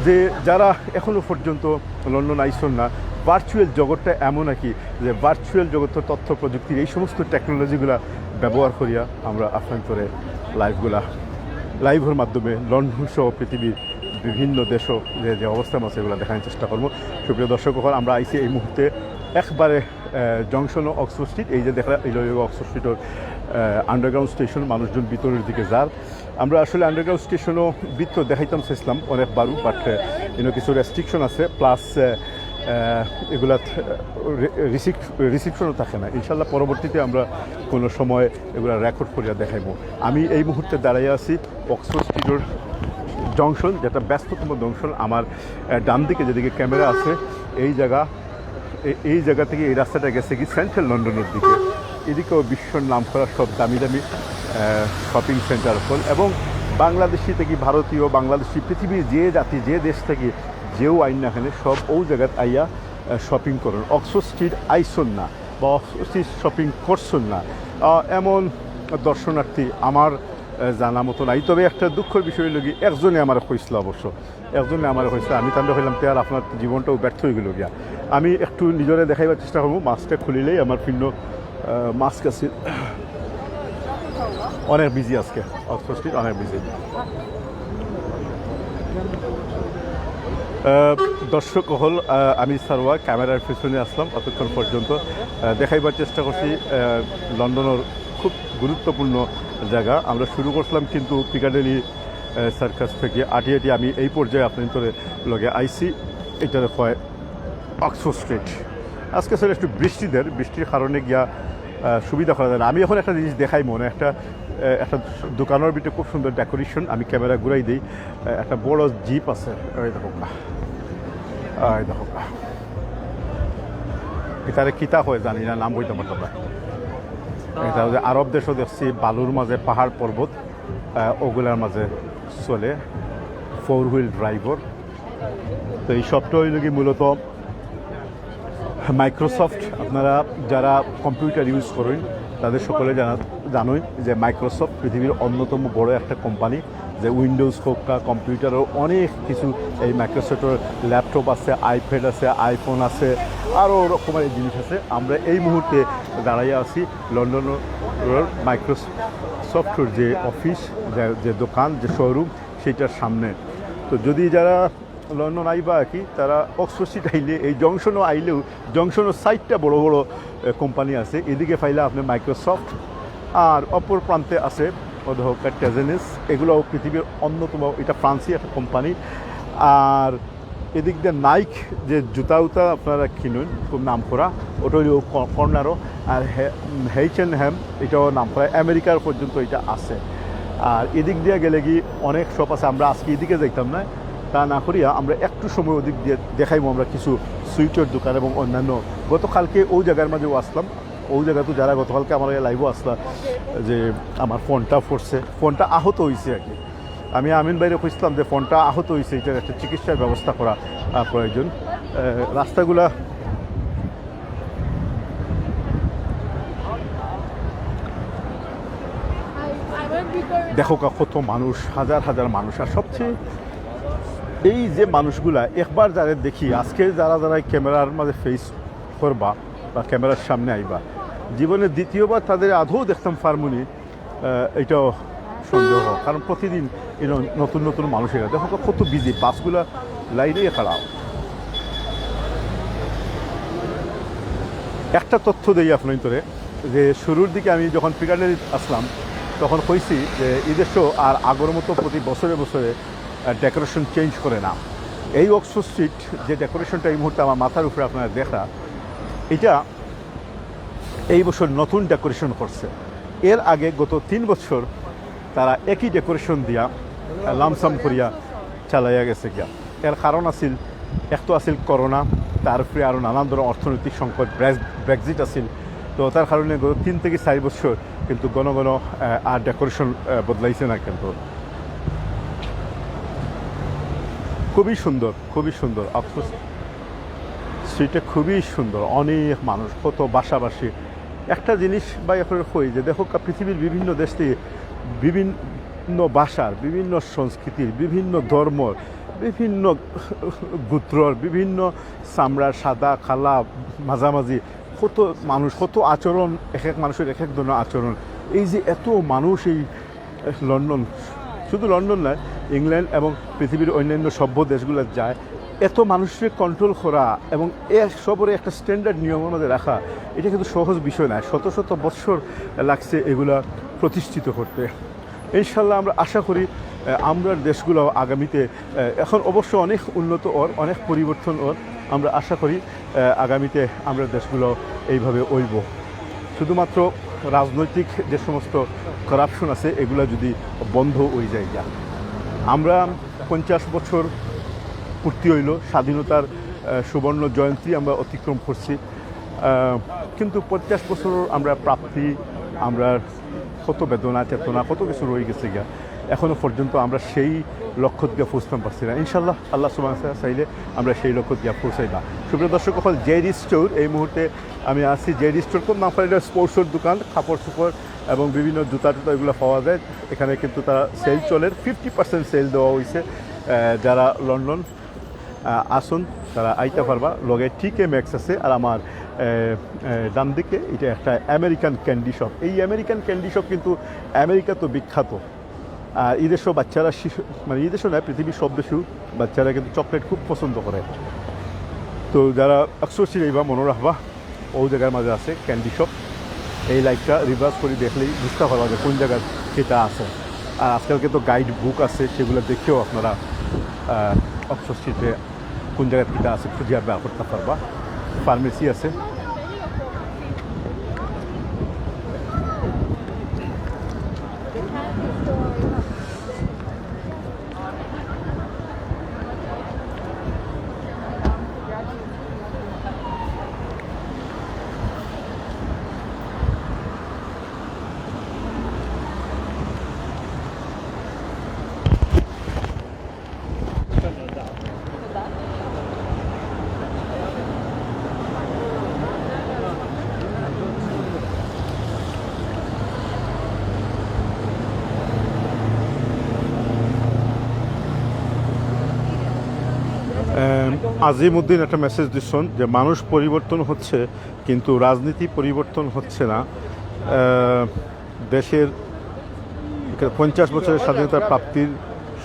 যে যারা এখনও পর্যন্ত লন্ডন আইছইন না, ভার্চুয়াল জগৎটা এমন আর কি যে ভার্চুয়াল জগতের তথ্য প্রযুক্তির এই সমস্ত টেকনোলজিগুলা ব্যবহার করিয়া আমরা আপনারারে লাইভগুলা, লাইভর মাধ্যমে লন্ডন সহ পৃথিবীর বিভিন্ন দেশও যে, যে অবস্থান আছে এগুলা দেখানোর চেষ্টা করমু। সুপ্রিয় দর্শক অকল, আমরা আইছি এই মুহূর্তে একবারে, আহ, জংশন অক্সফোর্ড স্ট্রিট। এই যে দেখা, এই অক্সফোর্ড স্ট্রিটর, আহ, আন্ডারগ্রাউন্ড স্টেশন, মানুষজন ভিতরের দিকে যার। আমরা আসলে আন্ডারগ্রাউন্ড স্টেশনও ভিতর দেখাইতাম চাইছিলাম অনেকবারও, বাট, আহ, ইনো কিছু রেস্ট্রিকশন আছে, প্লাস, আহ, আহ, এগুলাত, আহ, রি-, রিসিপ-, রিসিপশনও থাকে না। ইনশাল্লাহ পরবর্তীতে আমরা কোনো সময় এগুলা রেকর্ড করিয়া দেখাইমু। আমি এই মুহূর্তে দাঁড়াইয়া আছি অক্সফোর্ড স্ট্রিটর জংশন, যেটা ব্যস্ততম জংশন। আমার, আহ, ডান দিকে যেদিকে ক্যামেরা আছে, এই জায়গা, এ-, এই জায়গা থেকে এই রাস্তাটা গেছে কি সেন্ট্রাল লন্ডনের দিকে। এদিকেও বিশ্বর নাম করা সব দামি দামি, আহ, শপিং সেন্টার অকল এবং বাংলাদেশি থেকে ভারতীয়, বাংলাদেশি, পৃথিবীর যে জাতি, যে দেশ থেকে যেও আইন না কেনে, সব ও জায়গাত আইয়া, আহ, শপিং করইন। অক্সফোর্ড স্ট্রিট আইছইন না বা অক্সফোর্ড স্ট্রিট শপিং করছইন না, আহ, এমন দর্শনার্থী আমার, আহ, জানা মতো নাই। তবে একটা দুঃখর বিষয় অইলো কি, একজনে আমারে কইছিল অবশ্য, একজনে আমারে কইছিল, আমি তানরে কইলাম, "তে আর আপনার জীবনটাও ব্যর্থ অই গেল গিয়া।" আমি একটু নিজরে দেখাইবার চেষ্টা করমু, মাস্কটা খুলিলেই আমার পিন্ড, আহ, মাস্ক আছে। অনেক বিজি আজকে, অক্সফোর্ড স্ট্রিট অনেক বিজি। আহ, দর্শক অকল, আহ, আমি সারওয়ার ক্যামেরার পিছনে আছলাম অতক্ষণ পর্যন্ত। আহ, দেখাইবার চেষ্টা করছি, আহ, লন্ডনের খুব গুরুত্বপূর্ণ জায়গা। আমরা শুরু করছিলাম কিন্তু পিকাডেলি, আহ, সার্কাস থেকে আটি আটি আমি এই পর্যায়ে আপনারার লগে আইছি। এটারে কয় অক্সফোর্ড স্ট্রিট। আজকে স্যার একটু বৃষ্টি দের, বৃষ্টির কারণে গিয়া, আহ, সুবিধা করা যায় না। আমি এখন একটা জিনিস দেখাইমু, মানে একটা, আহ, একটা দোকানের ভিতরে খুব সুন্দর ডেকোরেশন, আমি ক্যামেরা ঘুরাই দেই। আহ, একটা বড় জিপ আছে, এই দেখো না, এই দেখো না, এটারে কিতা কয় জানি না, নাম কইতাম পারতাম না। এটা যে আরব দেশও দেখছি, বালুর মাঝে পাহাড় পর্বত, আহ, ওগুলার মাঝে চলে, ফোর হুইল ড্রাইভার। তো এই শপটা অইলো কি মূলত মাইক্রোসফট। আপনারা যারা কম্পিউটার ইউজ করইন, তাদের সকলে জানা, জানইন যে মাইক্রোসফট পৃথিবীর অন্যতম বড় একটা কোম্পানি, যে উইন্ডোজ হোক বা কম্পিউটারও অনেক কিছু, এই মাইক্রোসফটের ল্যাপটপ আছে, আইপ্যাড আছে, আইফোন আছে, আরও রকমের জিনিস আছে। আমরা এই মুহূর্তে দাঁড়াইয়া আছি লন্ডনের মাইক্রোসফটের যে অফিস, যে, যে দোকান, যে শোরুম, সেইটার সামনে। তো যদি যারা লন্ডন আইবা আর কি, তারা অক্সফোর্ড স্ট্রিট আইলে, এই জংশনও আইলেও, জংশনের সাইডটা বড় বড়, এ, কোম্পানি আছে। এদিকে পাইলে আপনি মাইক্রোসফট, আর অপর প্রান্তে আছে অধ্যক্ষ টেজেনিস, এগুলোও পৃথিবীর অন্যতম, এটা ফ্রান্সি একটা কোম্পানি। আর এদিক দিয়ে নাইক, যে জুতা উতা আপনারা কিনুন, খুব নাম করা, ওটা হইল ক-, কর্নারও। আর হে-, এইচ এন্ড এম, এটাও নাম করা, আমেরিকার পর্যন্ত এটা আছে। আর এদিক দিয়ে গেলে কি অনেক শপ আছে, আমরা আজকে এদিকে যাইতাম না, তা না করিয়া আমরা একটু সময় ওদিক দিয়ে দেখাইবো আমরা কিছু সুইটের দোকান এবং অন্যান্য। গতকালকে ওই জায়গার মাঝেও আছলাম, ওই জায়গা তো যারা গতকালকে আমার লাইভও আছলা, যে আমার ফোনটা পড়ছে, ফোনটা আহত হইছে আর কি। আমি আমিন ভাইরে কইছিলাম যে ফোনটা আহত হইছে, এটার একটা চিকিৎসার ব্যবস্থা করা, আহ, প্রয়োজন। আহ, রাস্তাগুলা দেখো কা, কত মানুষ, হাজার হাজার মানুষ। আর সবচেয়ে এই যে মানুষগুলা একবার যারা দেখি, আজকে যারা যারা ক্যামেরার মাঝে ফেস করবা বা ক্যামেরার সামনে আইবা, জীবনে দ্বিতীয়বার তাদের আদৌ দেখতাম পারমুনি, আহ, এটাও সন্দেহ, কারণ প্রতিদিন এই ন-, নতুন নতুন মানুষ এরা। দেখো তো কত বিজি, বাসগুলা লাইনে খাড়া। একটা তথ্য দেই আপনারারে, যে শুরুর দিকে আমি যখন পিকাডেলি আছলাম, তখন কইছি যে এই দেশও আর আগর মতো প্রতি বছরে বছরে, আহ, ডেকোরেশন চেঞ্জ করে না। এই অক্সফোর্ড স্ট্রিট যে ডেকোরেশনটা এই মুহূর্তে আমার মাথার উপরে আপনারা দেখা, এটা এই বছর নতুন ডেকোরেশন করছে। এর আগে গত তিন বছর তারা একই ডেকোরেশন দিয়া, লামসাম করিয়া চালাইয়া গেছে গিয়া। এর কারণ আছিল, এক তো আছিল করোনা, তার উপরে আরও নানান ধরনের অর্থনৈতিক সংকট, ব্রেক্স-, ব্রেক্সিট আছিল। তো তার কারণে গত তিন থেকে চার বছর কিন্তু ঘন ঘন, আহ, আর ডেকোরেশন, আহ, বদলাইছে না কিন্তু। খুবই সুন্দর, খুবই সুন্দর। অক্সফোর্ড স্ট্রিটটা খুবই সুন্দর, অনেক মানুষ, কত ভাষাভাষী। একটা জিনিস ভাই আপনারে কই যে দেখো কা-, পৃথিবীর বিভিন্ন দেশ থেকে বিভিন্ন ভাষার, বিভিন্ন সংস্কৃতির, বিভিন্ন ধর্মর, বিভিন্ন গোত্রর, বিভিন্ন চামড়া, সাদা, কালা, মাঝামাঝি, কত মানুষ, কত আচরণ, এক এক মানুষের এক এক ধরনের আচরণ। এই যে এত মানুষ এই লন্ডন, শুধু লন্ডন নয়, ইংল্যান্ড এবং পৃথিবীর অন্যান্য সভ্য দেশগুলো যায়, এত মানুষকে কন্ট্রোল করা এবং এ সবরে একটা স্ট্যান্ডার্ড নিয়মের মধ্যে রাখা, এটা কিন্তু সহজ বিষয় নয়। শত শত বৎসর লাগছে এগুলা প্রতিষ্ঠিত করতে। ইনশাল্লাহ আমরা আশা করি, আহ, আমরার দেশগুলো আগামীতে, আহ, এখন অবশ্য অনেক উন্নত ওর, অনেক পরিবর্তন ওর, আমরা আশা করি, আহ, আগামীতে আমরার দেশগুলো এইভাবে অইব। শুধুমাত্র রাজনৈতিক যে সমস্ত করাপশন আছে, এগুলা যদি বন্ধ হয়ে যায় গিয়া। আমরা পঞ্চাশ বছর পূর্তি হইল স্বাধীনতার, আহ, সুবর্ণ জয়ন্তী আমরা অতিক্রম করছি। আহ, কিন্তু পঞ্চাশ বছর আমরা প্রাপ্তি, আমরা কত বেদনা, চেতনা, কত কিছু রয়ে গেছে গিয়া। এখনো পর্যন্ত আমরা সেই লক্ষ্যত গিয়া পৌঁছতাম পারছি না। ইনশাল্লাহ, আল্লাহ সুবহানাহু ওয়া তাআলা চাইলে আমরা সেই লক্ষ্যত গিয়া পৌঁছাইবা। সুপ্রিয় দর্শক অকল, জেডি স্টোর, এই মুহূর্তে আমি আছি জেডি স্টোর। কোন নাম করে? এটা স্পোর্টসের দোকান, কাপড় চোপড় এবং বিভিন্ন জুতা টুতা এগুলো পাওয়া যায়। এখানে কিন্তু তারা সেল চলের, ফিফটি পার্সেন্ট সেল দেওয়া হয়েছে। আহ, যারা লন্ডন, আহ, আসুন, তারা আইতে পারবা। লগে টিকে ম্যাক্স আছে, আর আমার, আহ, আহ, ডান দিকে এটা একটা আমেরিকান ক্যান্ডি শপ। এই আমেরিকান ক্যান্ডি শপ কিন্তু আমেরিকা তো বিখ্যাত। আর এই দেশও বাচ্চারা শিশু, মানে এই দেশও না, পৃথিবীর সব দেশেও বাচ্চারা কিন্তু চকলেট খুব পছন্দ করে। তো যারা অক্সফোর্ড সিটি বা মনে রাখবা, ওই জায়গার মাঝে আছে ক্যান্ডি শপ। এই লাইটটা রিভার্স করে দেখলেই বুঝতে পারবা যে কোন জায়গার কিতা আছে। আর আজকালকে তো গাইড বুক আছে, সেগুলো দেখেও আপনারা, আহ, অক্সফোর্ড সিটিতে কোন জায়গার কিতা আছে খুঁজিয়া বার করতে পারবা। ফার্মেসি আছে। আহ, আজিমউদ্দিন একটা মেসেজ দিচ্ছেন যে মানুষ পরিবর্তন হচ্ছে, কিন্তু রাজনীতি পরিবর্তন হচ্ছে না। আহ, দেশের পঞ্চাশ বছরের স্বাধীনতার প্রাপ্তির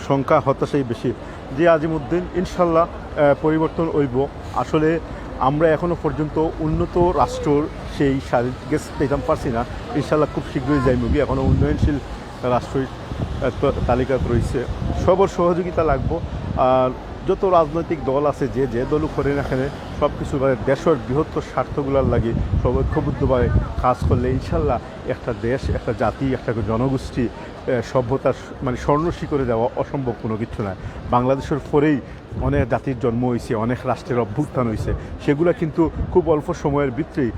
সংখ্যা হতাশাই বেশি। জি আজিমউদ্দিন, ইনশাল্লাহ, আহ, পরিবর্তন অইব। আসলে আমরা এখনো পর্যন্ত উন্নত রাষ্ট্রর সেই স্বাধীন গেছ পেতাম পারছি না। ইনশাল্লাহ খুব শীঘ্রই যাইমুগি। এখনো উন্নয়নশীল রাষ্ট্রই, আহ, ত-, তালিকাত রয়েছে। সবর সহযোগিতা লাগবো। আর যত রাজনৈতিক দল আছে, যে যে দলও করে না কেন, সব কিছু মানে দেশের বৃহত্তর স্বার্থগুলোর লাগি সব ঐক্যবদ্ধভাবে কাজ করলে ইনশাল্লাহ একটা দেশ, একটা জাতি, একটা জনগোষ্ঠী, আহ, সভ্যতার স-, মানে স্বর্ণ শিখরে যাওয়া অসম্ভব কোনো কিছু নয়। বাংলাদেশের পরেই অনেক জাতির জন্ম হয়েছে, অনেক রাষ্ট্রের অভ্যুত্থান হয়েছে, সেগুলা কিন্তু খুব অল্প সময়ের ভিতরেই,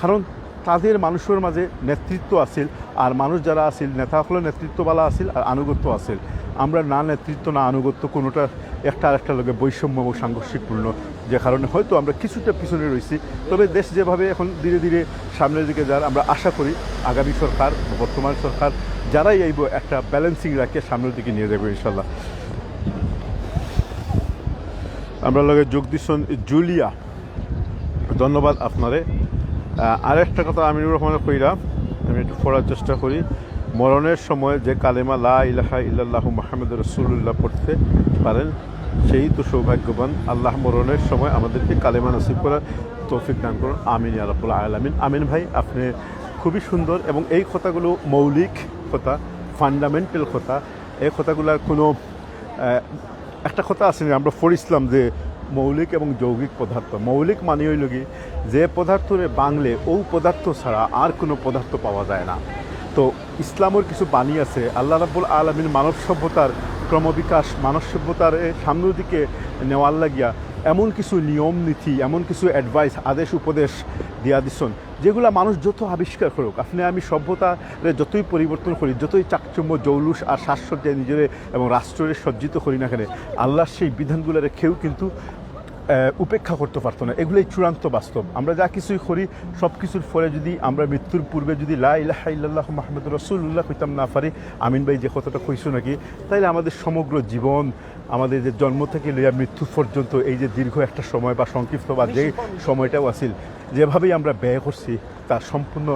কারণ তাদের মানুষের মাঝে নেতৃত্ব আছিল, আর মানুষ যারা আছিল, নেতা হকলর নেতৃত্ব বালা আছিল, আর আনুগত্য আছিল। আমরা না নেতৃত্ব না আনুগত্য, কোনোটা একটা আরেকটার লগে বৈষম্য এবং সাংঘর্ষিকপূর্ণ, যে কারণে হয়তো আমরা কিছুটা পিছনে রয়েছি। তবে দেশ যেভাবে এখন ধীরে ধীরে সামনের দিকে যার, আমরা আশা করি আগামী সরকার, বর্তমান সরকার, যারাই আইব, একটা ব্যালেন্সিং রাখিয়া সামনের দিকে নিয়ে যাবো ইনশাল্লাহ। আমরা লগে যোগ দিচ্ছেন জুলিয়া। ধন্যবাদ আপনারে। আহ, আরেকটা কথা আমিনুর রহমানে কইরা, আমি একটু পড়ার চেষ্টা করি। মরণের সময় যে কালেমা লা ইলাহা ইল্লাল্লাহু মুহাম্মাদুর রাসূলুল্লাহ পড়তে পারেন, সেই তো সৌভাগ্যবান। আল্লাহ মরণের সময় আমাদেরকে কালেমা নসিব করার তৌফিক দান করুন। আমিন ইয়া রাব্বুল আলামিন। আমিন ভাই, আপনি খুবই সুন্দর, এবং এই কথাগুলো মৌলিক কথা, ফান্ডামেন্টাল কথা। এই কথাগুলার কোনো, আহ, একটা কথা আছে না, আমরা পড়ছিলাম যে মৌলিক এবং যৌগিক পদার্থ। মৌলিক মানে হইল কি, যে পদার্থরে বাংলে ও পদার্থ ছাড়া আর কোনো পদার্থ পাওয়া যায় না। তো ইসলামের কিছু বাণী আছে, আল্লাহ রাব্বুল আলামিন মানব সভ্যতার ক্রমবিকাশ, মানব সভ্যতার সামনের দিকে নেওয়ার লাগিয়া এমন কিছু নিয়ম নীতি, এমন কিছু অ্যাডভাইস, আদেশ উপদেশ দিয়া দিছন, যেগুলা মানুষ যত আবিষ্কার করুক, আপনি আমি সভ্যতারে যতই পরিবর্তন করি, যতই চাকচম্য জৌলুস আর সাজসজ্জায় নিজেরে এবং রাষ্ট্ররে সজ্জিত করি না কেন, আল্লাহর সেই বিধানগুলারে কেউ কিন্তু আহ, উপেক্ষা করতে পারতো না। এগুলোই চূড়ান্ত বাস্তব। আমরা যা কিছুই করি, সব কিছুর পরে যদি আমরা মৃত্যুর পূর্বে যদি লা ইলাহা ইল্লাল্লাহ মুহাম্মাদুর রাসূলুল্লাহ কইতাম না পারি, আমিন ভাই যে কথাটা কইছো নাকি, তাইলে আমাদের সমগ্র জীবন, আমাদের যে জন্ম থেকে লইয়া মৃত্যু পর্যন্ত এই যে দীর্ঘ একটা সময় বা সংক্ষিপ্ত বা যে সময়টাও আছিল, যেভাবেই আমরা ব্যয় করছি, তার সম্পূর্ণ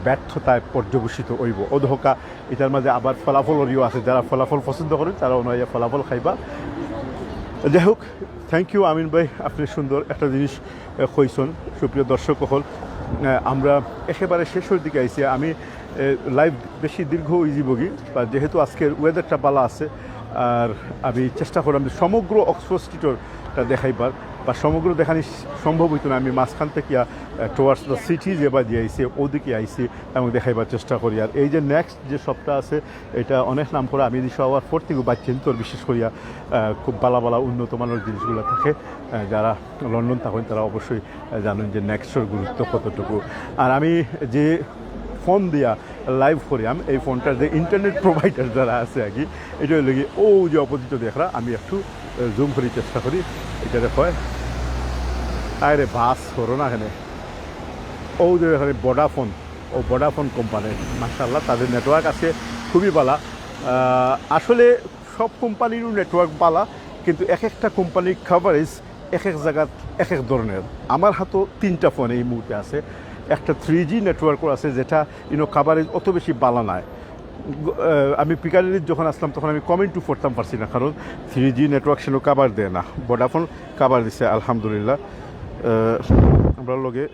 ব্যর্থতায় পর্যবসিত হইব। অধোকা এটার মাঝে আবার ফলাফলরিও আছে, যারা ফলাফল পছন্দ করেন তারা ওনারা ফলাফল খাইবা। যাই হোক, থ্যাংক ইউ আমিন ভাই, আপনি সুন্দর একটা জিনিস আহ, কইছন। সুপ্রিয় দর্শক অকল, আহ, আমরা একেবারে শেষের দিকে আইছি। আমি লাইভ বেশি দীর্ঘ হয়ে যাবগি, বা যেহেতু আজকের ওয়েদারটা ভালো আছে, আর আমি চেষ্টা করলাম যে সমগ্র অক্সফোর্ড স্ট্রিটটা দেখাইবার, বা সমগ্র দেখানি সম্ভব হইতো না। আমি মাঝখান থেকে টুয়ার্ডস দ্য সিটি যেবার দিয়ে আইছি, ওদিকে আইছি এবং দেখাইবার চেষ্টা করি। আর এই যে নেক্সট যে শপটা আছে, এটা অনেক নাম করা। আমি এই শপ আওয়ার পর থেকে বাচ্চা তোর বিশেষ করিয়া আহ, খুব ভালো ভালো উন্নত মানের জিনিসগুলো থাকে। আহ, যারা লন্ডন থাকেন তারা অবশ্যই আহ, জানেন যে নেক্সটর গুরুত্ব কতটুকু। আর আমি যে ফোন দিয়া লাইভ করিয়াম, এই ফোনটার যে ইন্টারনেট প্রোভাইডার যারা আছে আর কি, এটা হইল কি, ও যে অপোজিটে দেখরা, আমি একটু জুম করি চেষ্টা করি, এটা হয়। আরে বাস করো না এখানে, ও যে এখানে ভোডাফোন, ও ভোডাফোন কোম্পানি, মাশাআল্লাহ, তাদের নেটওয়ার্ক আছে খুবই ভালো। আহ, আসলে সব কোম্পানিরও নেটওয়ার্ক ভালো, কিন্তু এক একটা কোম্পানির কভারেজ এক এক জায়গাত এক এক ধরনের। আমার হাতো তিনটা ফোন এই মুহূর্তে আছে। একটা থ্রি জি নেটওয়ার্কও আছে, যেটা ইনো কভারেজ অত বেশি ভালো নয়। গ- আহ, আমি পিকাডিলির যখন আসলাম, তখন আমি কমেন্টও পড়তাম পারছি না, কারণ থ্রি জি নেটওয়ার্ক সেন কভার দেয় না। ভোডাফোন কভার দিছে, আলহামদুলিল্লাহ। আহ, আমরা লগে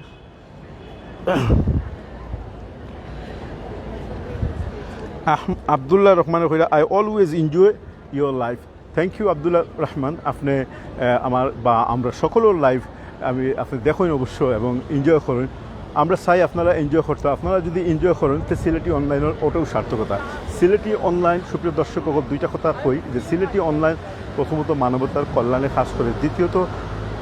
আহ- আব্দুল্লাহ রহমানে কইরা, "I always enjoy your live।" Thank you Abdullah Rahman, আপনি আহ, আমার বা আমরা সকলের লাইভ আমি আপনি দেখেন অবশ্য এবং এনজয় করেন। আমরা চাই আপনারা এনজয় করতে। আপনারা যদি এনজয় করেন, তো সিলেটি অনলাইনের ওটাও সার্থকতা। সিলেটি অনলাইন, সুপ্রিয় দর্শক, দুইটা কথা কই যে সিলেটি অনলাইন প্রথমত মানবতার কল্যাণে কাজ করে, দ্বিতীয়ত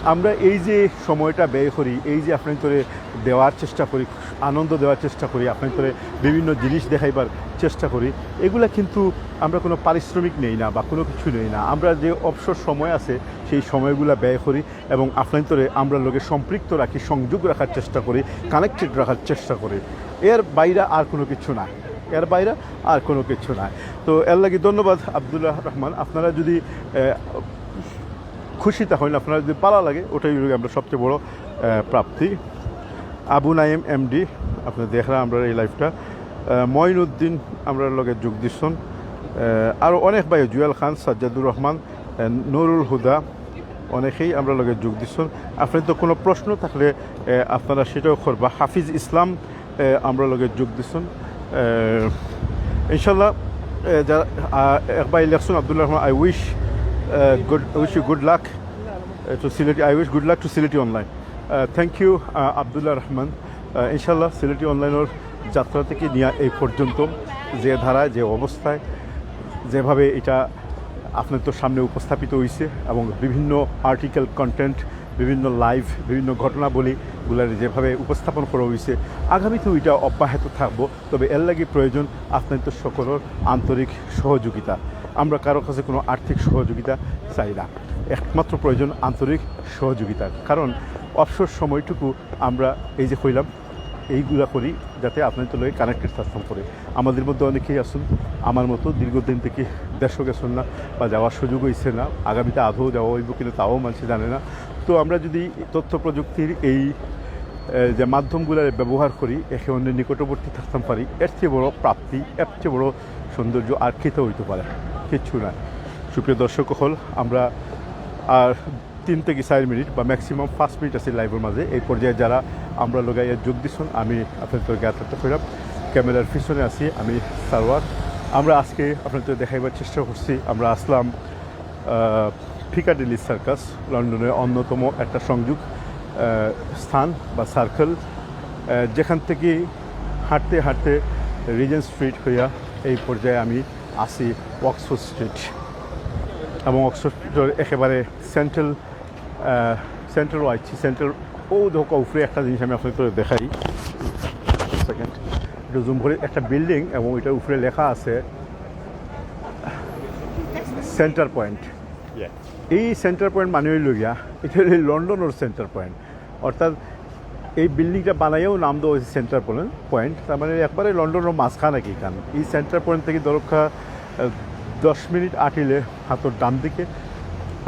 আমরা এই যে সময়টা ব্যয় করি, এই যে আপনার দেওয়ার চেষ্টা করি, আনন্দ দেওয়ার চেষ্টা করি, আপনার বিভিন্ন জিনিস দেখাইবার চেষ্টা করি, এগুলা কিন্তু আমরা কোনো পারিশ্রমিক নেই না বা কোনো কিছু নেই না। আমরা যে অবসর সময় আছে, সেই সময়গুলা ব্যয় করি এবং আপনার আমরা লগে সম্পৃক্ত রাখি, সংযোগ রাখার চেষ্টা করি, কানেক্টেড রাখার চেষ্টা করি। এর বাইরে আর কোনো কিছু না, এর বাইরে আর কোনো কিছু না। তো এর লাগি ধন্যবাদ আব্দুল্লাহ রহমান। আপনারা যদি আহ, খুশি থাকেন, আপনারা যদি ভালো লাগে, ওটাই হইল আমরা সবচেয়ে বড় আহ, প্রাপ্তি। আবু নাইম এমডি, আপনি দেখরা আমরা এই লাইভটা। আহ, মঈনুদ্দিন আমরা লগে যোগ দিচ্ছেন। আহ, আরও অনেক ভাই, জুয়েল খান, সাজ্জাদুর রহমান, আহ, নুরুল হুদা, অনেকেই আমরা লগে যোগ দিচ্ছেন। আপনি তো কোনো প্রশ্ন থাকলে আহ, আপনারা সেটাও করবা। হাফিজ ইসলাম আহ, আমরা লগে যোগ দিচ্ছেন। আহ, ইনশাল্লাহ, আহ, যারা, আহ, এক ভাই লেখছেন আব্দুল্লাহ Rahman, "I wish, uh, good, wish you good luck, uh, to Sylheti, I wish good luck to Sylheti Online।" Thank you Abdullah Rahman. আহ, ইনশাল্লাহ সিলেটি অনলাইনের যাত্রা থেকে নিয়ে এই পর্যন্ত যে ধারায়, যে অবস্থায়, যেভাবে এটা আপনার তো সামনে উপস্থাপিত হয়েছে এবং বিভিন্ন আর্টিকেল, কন্টেন্ট, বিভিন্ন লাইভ, বিভিন্ন ঘটনাবলীগুলার যেভাবে উপস্থাপন করা হয়েছে, আগামীতেও এটা অব্যাহত থাকবো। তবে এর লাগি প্রয়োজন আপনার তো সকলের আন্তরিক সহযোগিতা। আমরা কারো কাছে কোনো আর্থিক সহযোগিতা চাই না, একমাত্র প্রয়োজন আন্তরিক সহযোগিতা। কারণ অবসর সময়টুকু আমরা এই যে কইলাম, এইগুলা করি যাতে আপনার তো লগে কানেক্টেড থাকতাম করে। আমাদের মধ্যে অনেকেই আছেন আমার মতো দীর্ঘদিন থেকে দেশও গেছেন না বা যাওয়ার সুযোগ হয়েছে না, আগামীতে আদৌ যাওয়া হইব কিনা তাও মানুষ জানে না। তো আমরা যদি তথ্য প্রযুক্তির এই আহ, যে মাধ্যমগুলো ব্যবহার করি, একে অন্যের নিকটবর্তী থাকতাম পারি, এর চেয়ে বড় প্রাপ্তি, এর চেয়ে বড় সৌন্দর্য আর কিতা হইতে পারে? কিচ্ছু না। সুপ্রিয় দর্শক অকল, আমরা আর তিন থেকে চার মিনিট বা ম্যাক্সিমাম পাঁচ মিনিট আছি লাইভের মাঝে। এই পর্যায়ে যারা আমরা লগে যোগ দিচ্ছেন, আমি আপনাদের জ্ঞাত করলাম ক্যামেরার পিছনে আছি আমি সারওয়ার। আমরা আজকে আপনাদের দেখাইবার চেষ্টা করছি, আমরা আসলাম আহ, পিকাডিলি সার্কাস, লন্ডনের অন্যতম একটা সংযোগ আহ, স্থান বা সার্কেল, আহ, যেখান থেকে হাঁটতে হাঁটতে রিজেন্ট স্ট্রিট হইয়া এই পর্যায়ে আমি আসি অক্সফোর্ড স্ট্রিট। এবং অক্সফোর্ডর একেবারে সেন্ট্রাল, সেন্ট্রালও আইছি। সেন্ট্রাল, ও দেখো উপরে একটা জিনিস আমি আপনাদের দেখাই, সেকেন্ড, একটু জুম করে। একটা বিল্ডিং এবং এটার উপরে লেখা আছে সেন্টার পয়েন্ট। এই সেন্টার পয়েন্ট মানে হইল গিয়া, এটা হইল লন্ডনের সেন্টার পয়েন্ট। অর্থাৎ এই বিল্ডিংটা বানাইয়াও নাম দেওয়া হয়েছে সেন্টার পয়েন্ট, তার মানে একবারে লন্ডনের মাঝখানে কি কান। এই সেন্টার পয়েন্ট থেকে দরকার দশ মিনিট আটিলে হাতর ডান দিকে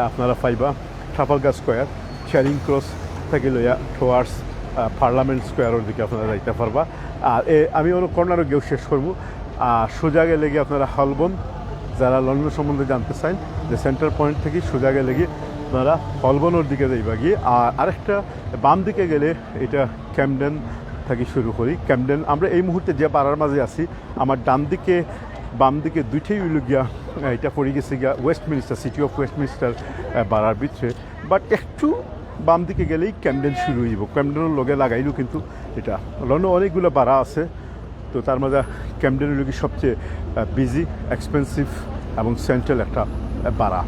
আপনারা পাইবা ট্রাফালগার স্কোয়ার, চেরিং ক্রস থেকে লইয়া টুয়ার্ডস পার্লামেন্ট স্কোয়ারের দিকে আপনারা যাইতে পারবা। আর এ, আমি অন্য কর্নারও গিয়েও শেষ করবো। আর সোজা গেলে গিয়ে আপনারা হলবন, যারা লন্ডন সম্বন্ধে জানতে চান, যে সেন্টার পয়েন্ট থেকে সোজা গেলে গিয়ে আপনারা হলবনের দিকে যাইবা গিয়ে। আর আরেকটা বাম দিকে গেলে এটা ক্যামডেন থেকে শুরু করি। ক্যামডেন, আমরা এই মুহূর্তে যে পাড়ার মাঝে আছি, আমার ডান দিকে, বাম দিকে দুইটাই হইল গিয়া, আহ, এটা পড়ে গেছে গিয়া ওয়েস্টমিনিস্টার, সিটি অফ ওয়েস্টমিনিস্টার, আহ, বাড়ার ভিতরে। বাট একটু বাম দিকে গেলেই ক্যামডেন শুরু হইব। ক্যামডেনের লগে লাগাইলেও কিন্তু এটা লন্ডন অনেকগুলো বাড়া আছে, তো তার মাঝে ক্যামডেন হইল কি সবচেয়ে, আহ, বিজি, এক্সপেন্সিভ এবং সেন্ট্রাল একটা, আহ, বাড়া।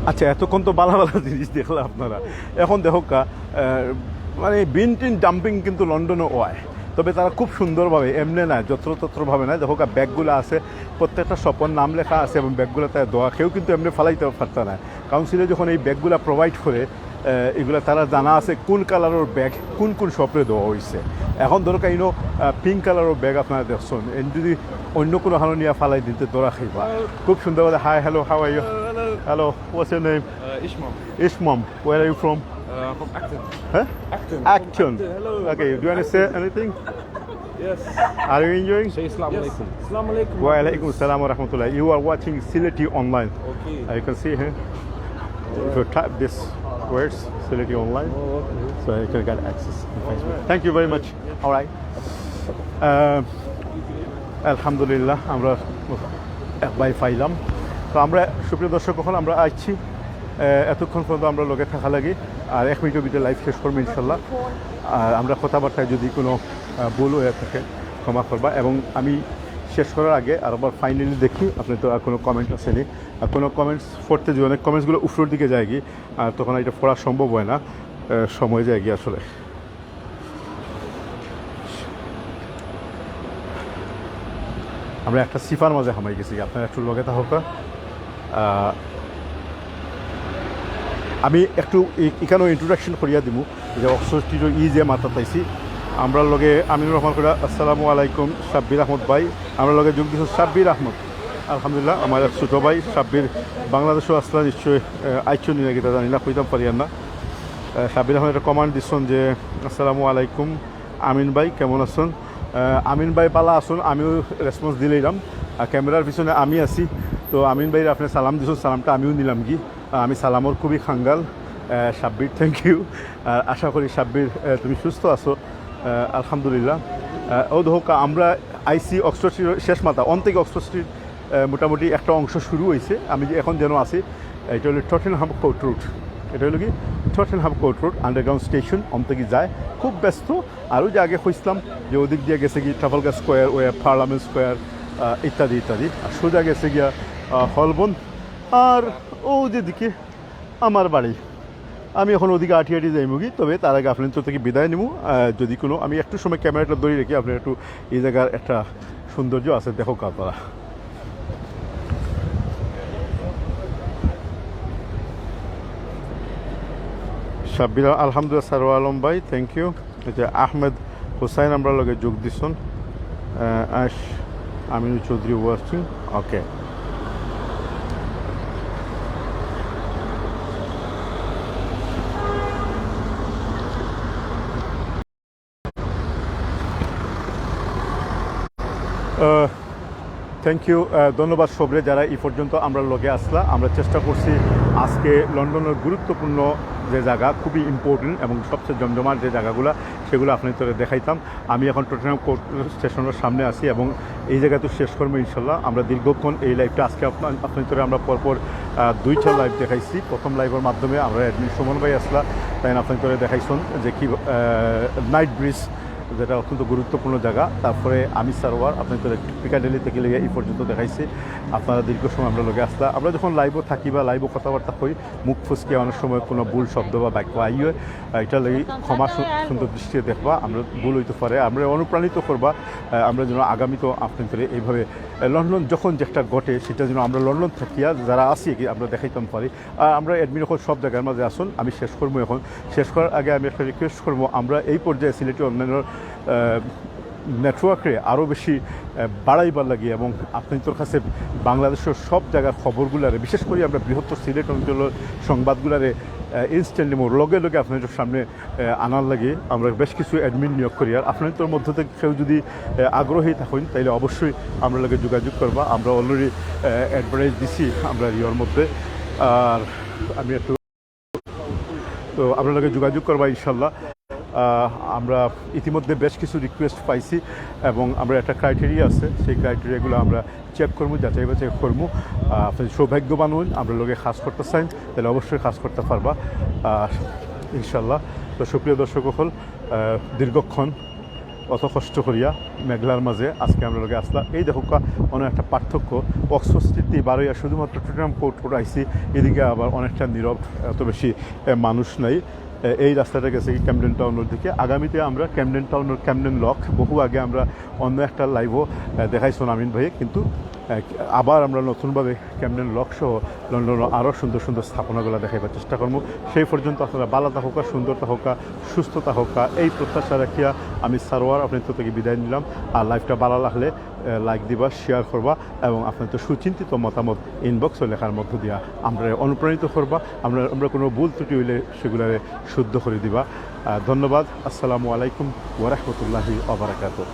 আচ্ছা, এতক্ষণ তো বালা বালা জিনিস দেখলা আপনারা, এখন দেখো কা, আহ, মানে বিন টিন ডাম্পিং কিন্তু লন্ডনও হয়, তবে তারা খুব সুন্দরভাবে, এমনি না, যত্রতত্রভাবে না। দেখো কা, ব্যাগগুলো আছে, প্রত্যেকটা শপের নাম লেখা আছে এবং ব্যাগগুলো তারা দেওয়া, কেউ কিন্তু এমনি ফালাইতে পারতা না। কাউন্সিলে যখন এই ব্যাগগুলো প্রোভাইড করে, আহ, এগুলা তারা জানা আছে কোন কালারের ব্যাগ কোন কোন শপরে দেওয়া হয়েছে। এখন ধরো কাইনো, আহ, পিঙ্ক কালারের ব্যাগ আপনারা দেখছেন, এন যদি অন্য কোনো হানো নিয়ে ফালাই দিতে ধরা খাইবা। খুব সুন্দর বলে, "Hi, hello, how are you?" Hello, hello. Hello, what's your name? Uh, Ishmam. Ishmam, where are you from? Uh, from Acton. Huh? Acton. Acton. From Acton. Hello. Okay, do you want to say anything? Yes. Are you enjoying? Say Assalamu alaikum. Yes. Assalamu alaikum. Wa alaikum salam wa rahmatullah. You are watching Sylheti Online. Okay. Uh, you can see here. If you type this words, Sylheti Online, oh, okay, so you can get access on Facebook. All right. Thank you very much. All right. Uh, আলহামদুলিল্লাহ, আমরা এক ভাই পাইলাম। তো আমরা, সুপ্রিয় দর্শক, এখন আমরা আইছি, আহ, এতক্ষণ পর্যন্ত আমরা লগে থাকা লাগি, আর এক মিনিটের ভিতরে লাইভ শেষ করবো ইনশাল্লাহ। আর আমরা কথাবার্তায় যদি কোনো, আহ, ভুল হয়ে থাকে, ক্ষমা করবা। এবং আমি শেষ করার আগে আরবার ফাইনালি দেখি আপনার তো আর কোনো কমেন্ট আসেনি। আর কোনো কমেন্টস পড়তে যে অনেক কমেন্টসগুলো উপরের দিকে যায় কি, আর তখন এটা পড়া সম্ভব হয় না, আহ, সময় যায় কি আসলে। আমরা একটা সিফার মাঝে হামাই গেছি, আপনারা একটু লগে থাকা। আহ, আমি একটু ই-, এখানেও ইন্ট্রোডাকশন করিয়া দিমু যে অক্সফোর্ড স্ট্রিটর ই যে মাথা তাইছি, আমরা লগে আমিনুর রহমান কইরা, "আসসালামু আলাইকুম সাব্বির আহমদ ভাই।" আমরা লগে যোগ দিছো সাব্বির আহমদ। আলহামদুলিল্লাহ, আমার এক ছোটো ভাই সাব্বির, বাংলাদেশও আসলা নিশ্চয়, আহ, আইছো নি নাকি তা জানি না, কইতাম পারি আর না। আহ, সাব্বির আহমদ একটা কমেন্ট দিচ্ছেন যে, "আসসালামু আলাইকুম আমিন ভাই, কেমন আছেন?" আহ, আমিন ভাই পালা আছেন, আমিও রেসপন্স দিলাইলাম। আর ক্যামেরার পিছনে আমি আছি, তো আমিন ভাইর আপনি সালাম দিচ্ছেন, সালামটা আমিও নিলাম কি। আহ, আমি সালামর খুবই খাঙ্গাল। আহ, সাব্বির, থ্যাংক ইউ। আর আশা করি সাব্বির, আহ, তুমি সুস্থ আছো। আহ, আলহামদুলিল্লাহ। আহ, ও দেখো, আমরা আইছি অক্সফোর্ড স্ট্রিটর শেষ মাথা, অন থেকে অক্সফোর্ড স্ট্রিট, আহ, মোটামুটি একটা অংশ শুরু হয়েছে। আমি যে এখন যেন আছি, এটা হলো টটেনহাম কোর্ট রোড। এটা হলো কি Tottenham court road, underground station, on থেকে যায়। খুব ব্যস্ত। আর ওই যে আগে কইছিলাম যে ওদিক দিয়ে গেছে কি Trafalgar square, way parliament square, আহ, ইত্যাদি ইত্যাদি। আর সোজা গেছে গিয়া, আহ, হলবন। আর ও যেদিকে আমার বাড়ি, আমি এখন ওদিকে আটি আটি যাইমুগি। তবে তার আগে আপনার থেকে বিদায় নিমু। আহ, যদি কোনো, আমি একটু সময় ক্যামেরাটা ধরে রেখে আপনার একটু এই জায়গার একটা সৌন্দর্য আছে, দেখো আপনারা। সাব্বির, আলহামদুলিল্লাহ, সারোয়ার আলম ভাই, থ্যাংক ইউ। এই যে আহমেদ হুসাইন আমরা লগে যোগ দিছন। আহ, আশ আমিনু চৌধুরী ওয়াচিং। ওকে। আহ, থ্যাংক ইউ। ধন্যবাদ সবরে, যারা এই পর্যন্ত আমরার লগে আসলা। আমরা চেষ্টা করছি আজকে লন্ডনের গুরুত্বপূর্ণ যে জায়গা, খুবই ইম্পর্টেন্ট এবং সবচেয়ে জমজমাট যে জায়গাগুলা, সেগুলো আপনাদের দেখাইতাম। আমি এখন টটেনহাম কোর্ট স্টেশনের সামনে আছি এবং এই জায়গাতে শেষ করবো ইনশাল্লাহ। আমরা দীর্ঘক্ষণ এই লাইভটা আজকে আপনার আপনাদের আমরা পরপর আহ, দুইটা লাইভ দেখাইছি। প্রথম লাইভের মাধ্যমে আমরা অ্যাডমিন সুমন ভাই আসলা, তাই আপনাদের দেখাইছেন যে কি নাইট ব্রিজ, যেটা অত্যন্ত গুরুত্বপূর্ণ জায়গা। তারপরে আমি সারোয়ার আপনাদের পিকাডেলি থেকে লিয়ে এই পর্যন্ত দেখাইছি। আপনারা দীর্ঘ সময় আমরা লগে আসলা। আমরা যখন লাইভও থাকি বা লাইভও কথাবার্তা কই, মুখ ফুসকে অনেক সময় কোনো ভুল শব্দ বা বাক্য আইয়ে, এটা লাগি ক্ষমা সু- সুন্দর দৃষ্টিতে দেখবা। আমরা ভুল হইতে পারে, আমরা অনুপ্রাণিত করবা। আহ, আমরা যেন আগামীতে আপনাদের এইভাবে, আহ, লন্ডন যখন যেটা ঘটে, সেটা যেন আমরা লন্ডন থাকিয়া যারা আছি কি আমরা দেখাইতাম পারি। আর আমরা অ্যাডমিন এখন সব জায়গার মাঝে আসুন, আমি শেষ করবো এখন। শেষ করার আগে আমি একটা রিকোয়েস্ট করবো, আমরা এই পর্যায়ে সিলেটি অনলাইনের নেটওয়ার্করে আরও বেশি আহ, বাড়াইবার লাগি এবং আপনাদের কাছে বাংলাদেশের সব জায়গার খবরগুলারে, বিশেষ করে আমরা বৃহত্তর সিলেট অঞ্চলের সংবাদগুলারে ইনস্ট্যান্টলি লগে লগে আপনাদের সামনে আহ, আনার লাগি আমরা বেশ কিছু অ্যাডমিন নিয়োগ করি। আর আপনাদের মধ্য থেকে কেউ যদি আহ, আগ্রহী থাকেন, তাহলে অবশ্যই আমরা লগে যোগাযোগ করবা। আমরা অলরেডি অ্যাডভার্টাইজ দিছি আমরা ইয়ের মধ্যে। আর আমি একটু তো আপনার লগে যোগাযোগ করবা ইনশাল্লাহ। আহ, আমরা ইতিমধ্যে বেশ কিছু রিকোয়েস্ট পাইছি এবং আমরা একটা ক্রাইটেরিয়া আছে, সেই ক্রাইটেরিয়াগুলো আমরা চেক করবো, যাচাই বাছাই করবো। আহ, আপনি সৌভাগ্যবান হন, আমরা লগে কাজ করতে চান, তাহলে অবশ্যই কাজ করতে পারবা আহ, ইনশাল্লাহ। তো সুপ্রিয় দর্শক সকল, আহ, দীর্ঘক্ষণ অত কষ্ট করিয়া মেঘলার মাঝে আজকে আমরা লগে আসলাম। এই দেখো কা-, অনেক একটা পার্থক্য। অক্সফোর্ড স্ট্রিট দিয়ে বারোইয়া শুধুমাত্র টটেনহাম কোর্ট করে আইছি, এদিকে আবার অনেকটা নীরব, এত বেশি এ, মানুষ নাই। এ, এই রাস্তাটা গেছে কি ক্যামডেন টাউনের দিকে। আগামীতে আমরা ক্যামডেন টাউনের ক্যামডেন লক, বহু আগে আমরা অন্য একটা লাইভও দেখাইছেন আমিন ভাই, কিন্তু এ, আবার আমরা নতুনভাবে ক্যামডেন লক সহ লন্ডনের আরও সুন্দর সুন্দর স্থাপনাগুলো দেখাইবার চেষ্টা করবো। সেই পর্যন্ত আপনারা ভালো থাকুকা, সুন্দর থাকুকা, সুস্থ থাকুকা, এই প্রত্যাশা রাখিয়া আমি সারোয়ার আপনাদের থেকে বিদায় নিলাম। আর লাইভটা ভালো লাগলে লাইক দিবা, শেয়ার করবা এবং আপনাদের সুচিন্তিত মতামত ইনবক্সে লেখার মধ্য দিয়া আমরা অনুপ্রাণিত করবা। আমরা আমরা কোনো ভুল ত্রুটি হইলে সেগুলারে শুদ্ধ করে দিবা। আহ, ধন্যবাদ। আসসালামু আলাইকুম ওয়া রাহমাতুল্লাহি ওয়া বারাকাতুহু।